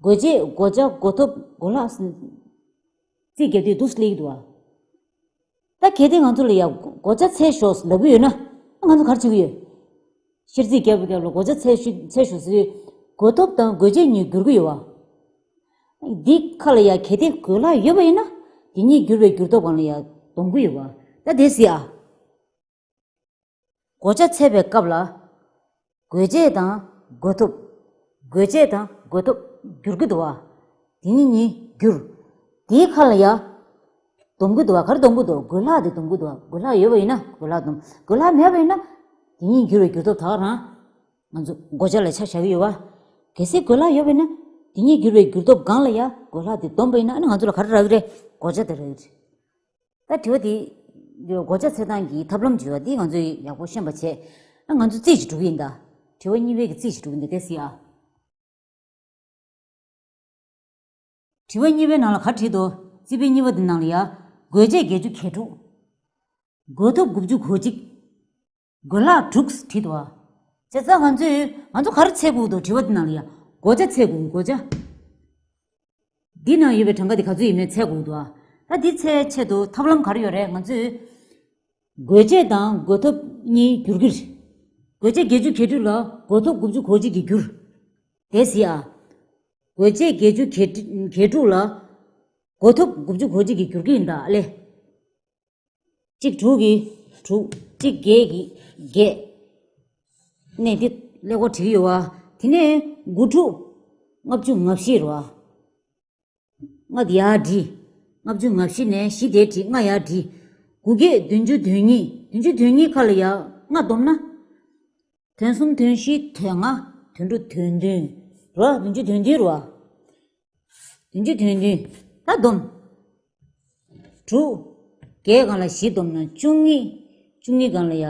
བགོ་བྱེད། བགོ་བྱ། བགོ་ཐོབ། བགོ་ལྷག་ཟེར། རྩིས་རྒྱག་དུས་འདུག་སེ་སླེབས་ཀྱི་འདུག་བ། ད་གལ་ཏེ་ང་ཚོ་ལ་ཡ་བགོ་བྱ་འཚོལ་ཤོག་ལབ་ཀྱི་ཡོད་ན། ང་ཚོ་ག་རེ་བྱེད་ཀྱི་ཡོད། ཤེར་རྩིས་བརྒྱབ་པའི་སྐབས་ལ་བགོ་བྱ་འཚོལ་ཤོག་འཚོལ་ཤོག་ཟེར་དུས། བགོ་ཐོབ་དང་བགོ་བྱེད་གཉིས་བསྒྱུར་གྱི་ཡོད་པ། འདི་ཁ་ལ་ཡ་གལ་ཏེ་བགོས་ལྷག་ཡོད་པ་ཡིན་ན། དེ་གཉིས་བསྒྱུར་བའི་བསྒྱུར་ཐོབ་སྒང་ལ་ཡ་སྡོམ་གྱི་ཡོད་པ། ད་དེ་གཟིགས་ཨ། བགོ་བྱ་འཚོལ་བའི་སྐབས་ལ། བགོ་བྱེད་དང་བགོ་ཐོབ། བགོ་བྱེད་དང་བགོ་ཐོབ་བསྒྱུར་གྱི་འདུག་བ། དེ་གཉིས་གཉིས་བསྒྱུར། དེའི་ཁ་ལ་ཡ། སྡོམ་གྱི་འདུག་བ། ག་རེ་སྡོམ་གྱི་འདུག་གོས་ལྷག་དེ་སྡོམ་གྱི་འདུག་བ། གོས་ལྷག་ཡོད་པ་ཡིན་ན་གོས་ལྷག་སྡོམ། གོས་ལྷག་མེད་པ་ཡིན་ན་དེ་ཉིད་འགྱུར་བའི་འགྱུར་ལྡོག་ད་ག་རང་ང་ཚོ་བགོ་བྱ་ལ་ཆ་བཞག་གི་ཡོད་བ། གལ་སྲིད་གོས་ལྷག་ཡོད་པ་ཡིན་ན་དེ་ཉིད་འགྱུར་བའི་འགྱུར་ལྡོག་སྒང་ལ་ཡ་གོས་ལྷག་དེ་སྡོམ་པ་ཡིན་ན་ཨ་ནི་ང་ཚོ་ལ་ག་རེ་རག་གི་རེད། བགོ་བྱ་དེ་རག་གི་རེད། ད་དྲི་བ་དེ་བགོ་བྱ་འཚོལ་སྟངས་ཀྱི་ཐབས་ལམ་བརྗོད་པ་འདི་ང་ཚོས་ཡག་པོ་ཤེས་པ་བྱས། ཨ་ང་ཚོ་རྩིས་ཤིག་འགྲོ་གི་ཡིན་ད། དྲི་བ་གཉིས་པའི་གི་རྩིས་ཤིག་འགྲོ་གི་འདུག་དེ་གཟིགས་ཨ། དྲི་བ་གཉིས་པའི་ནང་ལ་ག་རེ་བྲིས་འདུག་རྩིས་དཔེ་གཉིས་པ་འདི་ནང་ལ་ཡ། བགོ་བྱ་བརྒྱད་ཅུ་གྱ་དྲུག་གོས་ཐོབ་དགུ་བཅུ་གོ་གཅིག་གོས་ལྷག་དྲུག་བྲིས་འདུག་ཨ། བྱས་ཙང་ང་ཚོས་ང་ཚོ་ག་རེ་འཚོལ་དགོས་འདུག་དྲི་བ་འདི་ནང་ལ་ཡ། བགོ་བྱ་འཚོལ་དགོས་བགོ་བྱ། འདི་ནང་ཡོད་པའི་གྲངས་ཀ་འདི་ག་ཚོད་ཡིན་མིན་འཚོལ་དགོས་འདུག་ཨ། ད་འདི་འཚོལ་ཆེད་དུ་ཐབས་ལམ་ག་རེ་ཡོད་རེད། ང་ཚོས་བགོ་བྱ་དང་གོས་ཐོབ་གཉིས་བསྒྱུར་གྱི་རེད། བགོ་བྱ་བརྒྱད་ཅུ་གྱ་དྲུག་ལ་གོས་ཐོབ་དགུ་བཅུ་གོ་གཅིག་གིས་བསྒྱུར། དེ་གཟིགས་ཨ། བགོ་བྱ་བརྒྱད་ཅུ་གྱ་དྲུག་ལ་གོས་ཐོབ་དགུ་བཅུ་གོ་གཅིག་གིས་བསྒྱུར་གྱི་ཡིན་ད་ཨ་ལེ། གཅིག་དྲུག་གིས་དྲུག་གཅིག་བརྒྱད་ཀྱིས་བརྒྱད། ནས་འདི་ཀླད་ཀོར་བྲིས་ཡོད་བ། དེ་ནས་དགུ་དྲུག་ལྔ་བཅུ་ང་བཞི་རེད་བ། ལྔ་དེ་ཡར་བྲིས། ལྔ་བཅུ་ང་བཞི་ནས་བཞི་དེ་བྲིས་ལྔ་ཡར་བྲིས། དགུ་བརྒྱད་བདུན་ཅུ་དོན་གཉིས། བདུན་ཅུ་དོན་གཉིས་ཁ་ལ་ཡ་ལྔ་བསྡོམས་ན། དོན་གསུམ་དོན་བཞི་དོན་ལྔ་དོན་དྲུག་དོན་བདུན་རེད་བ། བདུན་ཅུ་དོན་བདུན་རེད་བ། བདུན་ཅུ་དོན་བདུན། ད་བསྡོམས། དྲུག་བརྒྱད་སྒང་ལ་བཞི་བསྡོམས་ན་བཅུ་གཉིས། བཅུ་གཉིས་སྒང་ལ་ཡ།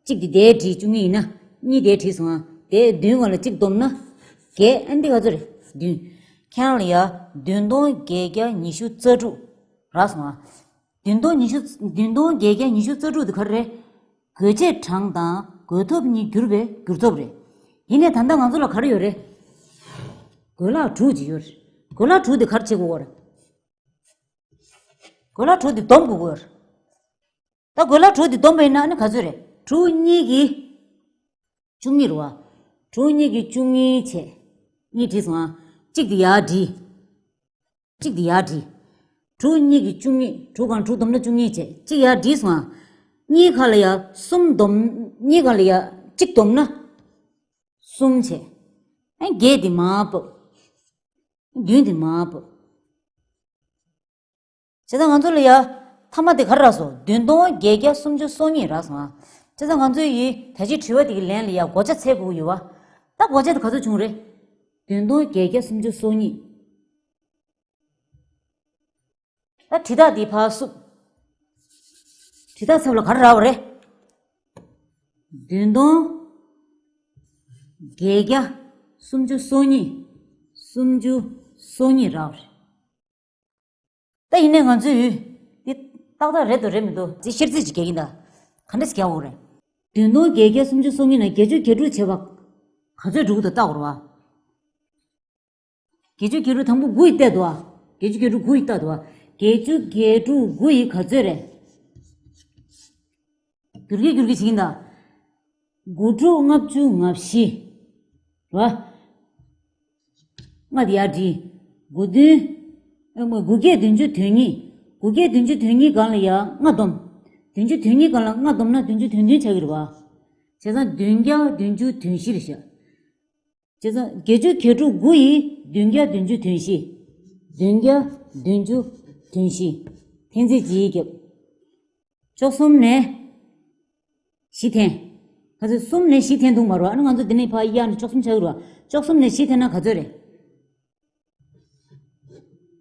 གཅིག་དེ་དེར་བྲིས། བཅུ་གཉིས་ཡིན་ན་གཉིས་དེར་བྲིས་སོང་ཨ། དེ་བདུན་སྒང་ལ་གཅིག་བསྡོམས་ན་བརྒྱད། ཨ་འདི་ག་ཚོད་རེད། བདུན། ཁྱེད་རང་ལ་ཡ་བདུན་སྟོང་བརྒྱད་བརྒྱ་ཉི་ཤུ་རྩ་དྲུག་རག་སོང་ཨ། བདུན་སྟོང་ཉི་ཤུ། བདུན་སྟོང་བརྒྱད་བརྒྱ་ཉི་ཤུ་རྩ་དྲུག་དེ་ག་རེ་རེད། བགོ་བྱའི་གྲངས་དང་གོས་ཐོབ་གཉིས་བསྒྱུར་བའི་བསྒྱུར་ཐོབ་རེད། ཡིན་ནའི་ད་ལྟ་ང་ཚོ་ལ་ག་རེ་ཡོད་རེད། གོས་ལྷག་དྲུག་ཅིག་ཡོད་རེད། གོས་ལྷག་དྲུག་དེ་ག་རེ་བྱེད་དགོས་རེད། གོས་ལྷག་དྲུག་དེ་བསྡོམས་དགོས་ཀྱི་ཡོད་རེད། ད་གོས་ལྷག་དྲུག་དེ་བསྡོམས་པ་ཡིན་ན་ཨ་ནི་ག་ཚོད་རེད། དྲུག་གཉིས་ཀྱིས་བཅུ་གཉིས་རེད་བ། དྲུག་གཉིས་ཀྱིས་བཅུ་གཉིས་བྱས། གཉིས་བྲིས་སོང་ཨ། གཅིག་དེ་ཡར་བྲིས། གཅིག་དེ་ཡར་བྲིས། དྲུག་གཉིས་ཀྱིས་བཅུ་གཉིས། དྲུག་སྒང་དྲུག་བསྡོམས་ན་བཅུ་གཉིས་བྱས། གཅིག་ཡར་བྲིས་སོང་ཨ། གཉིས་ཁ་ལ་ཡ་གསུམ་བསྡོམས། གཉིས་ཁ་ལ་ཡ་གཅིག་བསྡོམས་ན་གསུམ་བྱས། ཨ་བརྒྱད་དེ་མར་ཕབ། བདུན་དེ་མར་ཕབ། བྱས་ཙང་ང་ཚོ་ལ་ཡ་མཐའ་མ་དེ་ག་རེ་རག་སོང་། བདུན་སྟོང་བརྒྱད་བརྒྱ་སུམ་ཅུ་སོ་གཉིས་རག་སོང་ཨ། བྱས་ཙང་ང་ཚོ་ཡི་ད་ཅི་དྲི་བ་དེ་གི་ལན་ལ་ཡ་བགོ་བྱ་འཚོལ་དགོས་ཀྱི་ཡོད་བ། ད་བགོ་བྱ་དེ་ག་ཚོད་བྱུང་རེད། བདུན་སྟོང་བརྒྱད་བརྒྱ་སུམ་ཅུ་སོ་གཉིས། ད་དྲི་རྟགས་འདི་ཕར་བསུབ། དྲི་རྟགས་ཚབ་ལ་ག་རེ་རག་པ་རེད། བདུན་སྟོང་བརྒྱད་བརྒྱ་སུམ་ཅུ་སོ་གཉིས། སུམ་ཅུ་སོ་གཉིས་རག་པ་རེད། ད་ཡིན་ནའི་ང་ཚོས་འདི་ཏག་ཏག་རེད་འདུག་རེད་མི་འདུག་ཅེས་བཤེར་རྩིས་ཅིག་རྒྱག་གིན་ད། ག་འདྲ་ཞིག་རྒྱག་དགོས་རེད། བདུན་སྟོང་བརྒྱད་བརྒྱ་སུམ་ཅུ་སོ་གཉིས་ནས་བརྒྱད་ཅུ་གྱ་དྲུག་བྱས་པ་ག་ཚོད་འགྲོ་གི་འདུག་ལྟ་དགོས་རེད་བ། བརྒྱད་ཅུ་གྱ་དྲུག་དང་པོ་དགུ་ཡིས་བལྟས་འདུག་བ། བརྒྱད་ཅུ་གྱ་དྲུག་དགུ་ཡིས་བལྟས་འདུག་བ། བརྒྱད་ཅུ་གྱ་དྲུག་དགུ་ཡིས་ག་ཚོད་རེད། བསྒྱུར་གྱི་བསྒྱུར་གྱི་བྱེད་ཀྱིན་ད། དགུ་དྲུག་ལྔ་བཅུ་ང་བཞི། རེད་བ། ལྔ་དེ་ཡར་བྲིས། དགུ་བདུན། ཨ་མ། དགུ་བརྒྱད་བདུན་ཅུ་དོན་གཉིས། དགུ་བརྒྱད་བདུན་ཅུ་དོན་གཉིས་སྒང་ལ་ཡ་ལྔ་བསྡོམས། བདུན་ཅུ་དོན་གཉིས་སྒང་ལ་ལྔ་བསྡོམས་ན་བདུན་ཅུ་དོན་བདུན་ཆགས་ཀྱི་རེད་བ། བྱས་ཙང་བདུན་བརྒྱ་བདུན་ཅུ་དོན་བཞི་རེད་ཤག་བྱས་ཙང་བརྒྱད་ཅུ་གྱ་དྲུག་དགུ་ཡིས་བདུན་བརྒྱ་བདུན་ཅུ་དོན་བཞི། བདུན་བརྒྱ་བདུན་ཅུ་དོན་བཞི། འཐེན་རྩིས་ཅིག་བརྒྱབ། བཅུ་གསུམ་ནས་བཞི་འཐེན། ག་ཚོད། གསུམ་ནས་བཞི་འཐེན་ཐུབ་མ་རེད་བ། ཨ་ནི་ང་ཚོ་འདི་ནས་ཕར་གཡར་ནས་བཅུ་གསུམ་ཆགས་ཀྱི་རེད་བ། བཅུ་གསུམ་ནས་བཞི་འཐེན་ན་ག་ཚོད་རེད།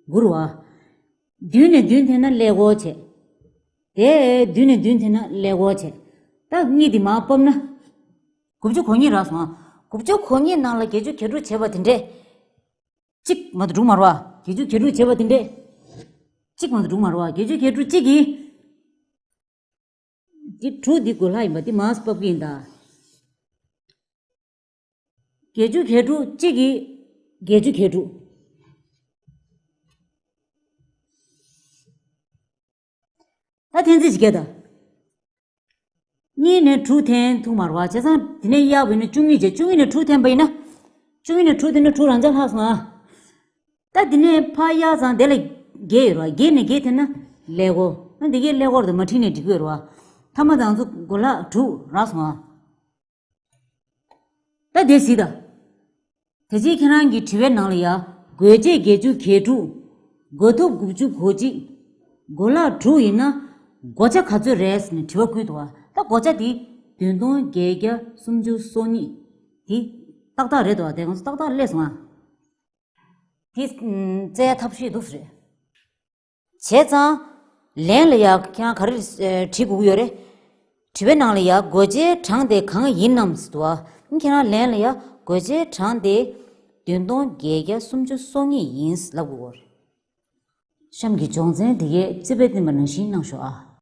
དགུ་རེད་བ། བདུན་ནས་བདུན་འཐེན་ན་ཀླད་ཀོར་བྱས། དེ་བདུན་ནས་བདུན་འཐེན་ན་ཀླད་ཀོར་བྱས། ད་གཉིས་འདི་མར་ཕབ་ན། དགུ་བཅུ་གོ་གཉིས་རག་སོང་ཨ། དགུ་བཅུ་གོ་གཉིས་ནང་ལ་བརྒྱད་ཅུ་གྱ་དྲུག་བྱས་པ་དེ་འདྲས། གཅིག་མ་གཏོགས་འགྲིག་མ་རེད་བ། བརྒྱད་ཅུ་གྱ་དྲུག་བྱས་པ་དེ་འདྲས། གཅིག་མ་གཏོགས་འགྲིག་མ་རེད་བ། བརྒྱད་ཅུ་གྱ་དྲུག་གཅིག་གིས། འདི་དྲུག་འདི་གོས་ལྷག་ཡིན་པ་འདི་མར་ཕབ་ཀྱི་ཡིན་ད། བརྒྱད་ཅུ་གྱ་དྲུག་གཅིག་གིས་བརྒྱད་ཅུ་གྱ་དྲུག་ད་འཐེན་རྩིས་ཅིག་རྒྱག་ད། གཉིས་ནས་དྲུག་འཐེན་ཐུབ་མ་རེད་བ། བྱས་ཙང་དེ་ནས་གཡར་བ་ཡིན་ན་བཅུ་གཉིས་བྱས། བཅུ་གཉིས་ནས་དྲུག་འཐེན་པ་ཡིན་ན། བཅུ་གཉིས་ནས་དྲུག་འཐེན་ན་དྲུག་རང་འཇགས་ལྷག་སོང་ཨ། ད་དེ་ནས་ཕར་གཡར་ཙང་དེ་ལ་བརྒྱད་ཡོད་རེད་བ། བརྒྱད་ནས་བརྒྱད་འཐེན་ན་ཀླད་ཀོར། ཨ་འདི་གའི་ཀླད་ཀོར་དེ་མ་བྲིས་ནས་འགྲིག་གི་ཡོད་རེད་བ། མཐའ་མ་དང་ཚོ་གོས་ལྷག་དྲུག་རག་སོང་ཨ། ད་དེ་གཟིགས་དང་། ད་ཅི་ཁྱེད་རང་གི་དྲི་བའི་ནང་ལ་ཡ། བགོ་བྱ་བརྒྱད་ཅུ་གྱ་དྲུག་གོས་ཐོབ་དགུ་བཅུ་གོ་གཅིག་སྒོ་ལག་དྲུག་ཡིན་ན་སྒོ་ཆ་ག་ཚོད་རེད་ཟེར་ནས་དྲི་བ་བསྐུལ་འདུག་བ། ད་སྒོ་ཆ་དེ་བདུན་སྟོང་བརྒྱད་བརྒྱ་སུམ་ཅུ་སོ་གཉིས། དེ་ཏག་ཏག་རེད་འདུག་བ། དེ་ང་ཚོ་ཏག་ཏག་སླེབས་སོང་ང་། དེ་ཨམ་བཙལ་ཡ་ཐབས་ཤེས་འདུག་ཟེར། བྱས་ཙང་ལན་ལ་ཡ་ཁྱེད་རང་ག་རེ་ཨེ་བྲིས་དགོས་ཀྱི་ཡོད་རེད། དྲི་བའི་ནང་ལ་ཡ་སྒོ་ཆའི་གྲངས་དེ་གང་ཡིན་ནམ་ཟེར་འདུག་བ། ཁྱེད་རང་ལན་ལ་ཡ་སྒོ་ཆའི་གྲངས་དེ་བདུན་སྟོང་བརྒྱད་བརྒྱ་སུམ་ཅུ་སོ་གཉིས་ཡིན་ལབ་དགོས་ཀྱི་ཡོད་རེད། གཤམ་གྱི་སྦྱོང་ཚན་འདི་གའི་རྩིས་དཔེ་བསྟན་པ་ནང་བཞིན་གནང་ཤོག་ཨ།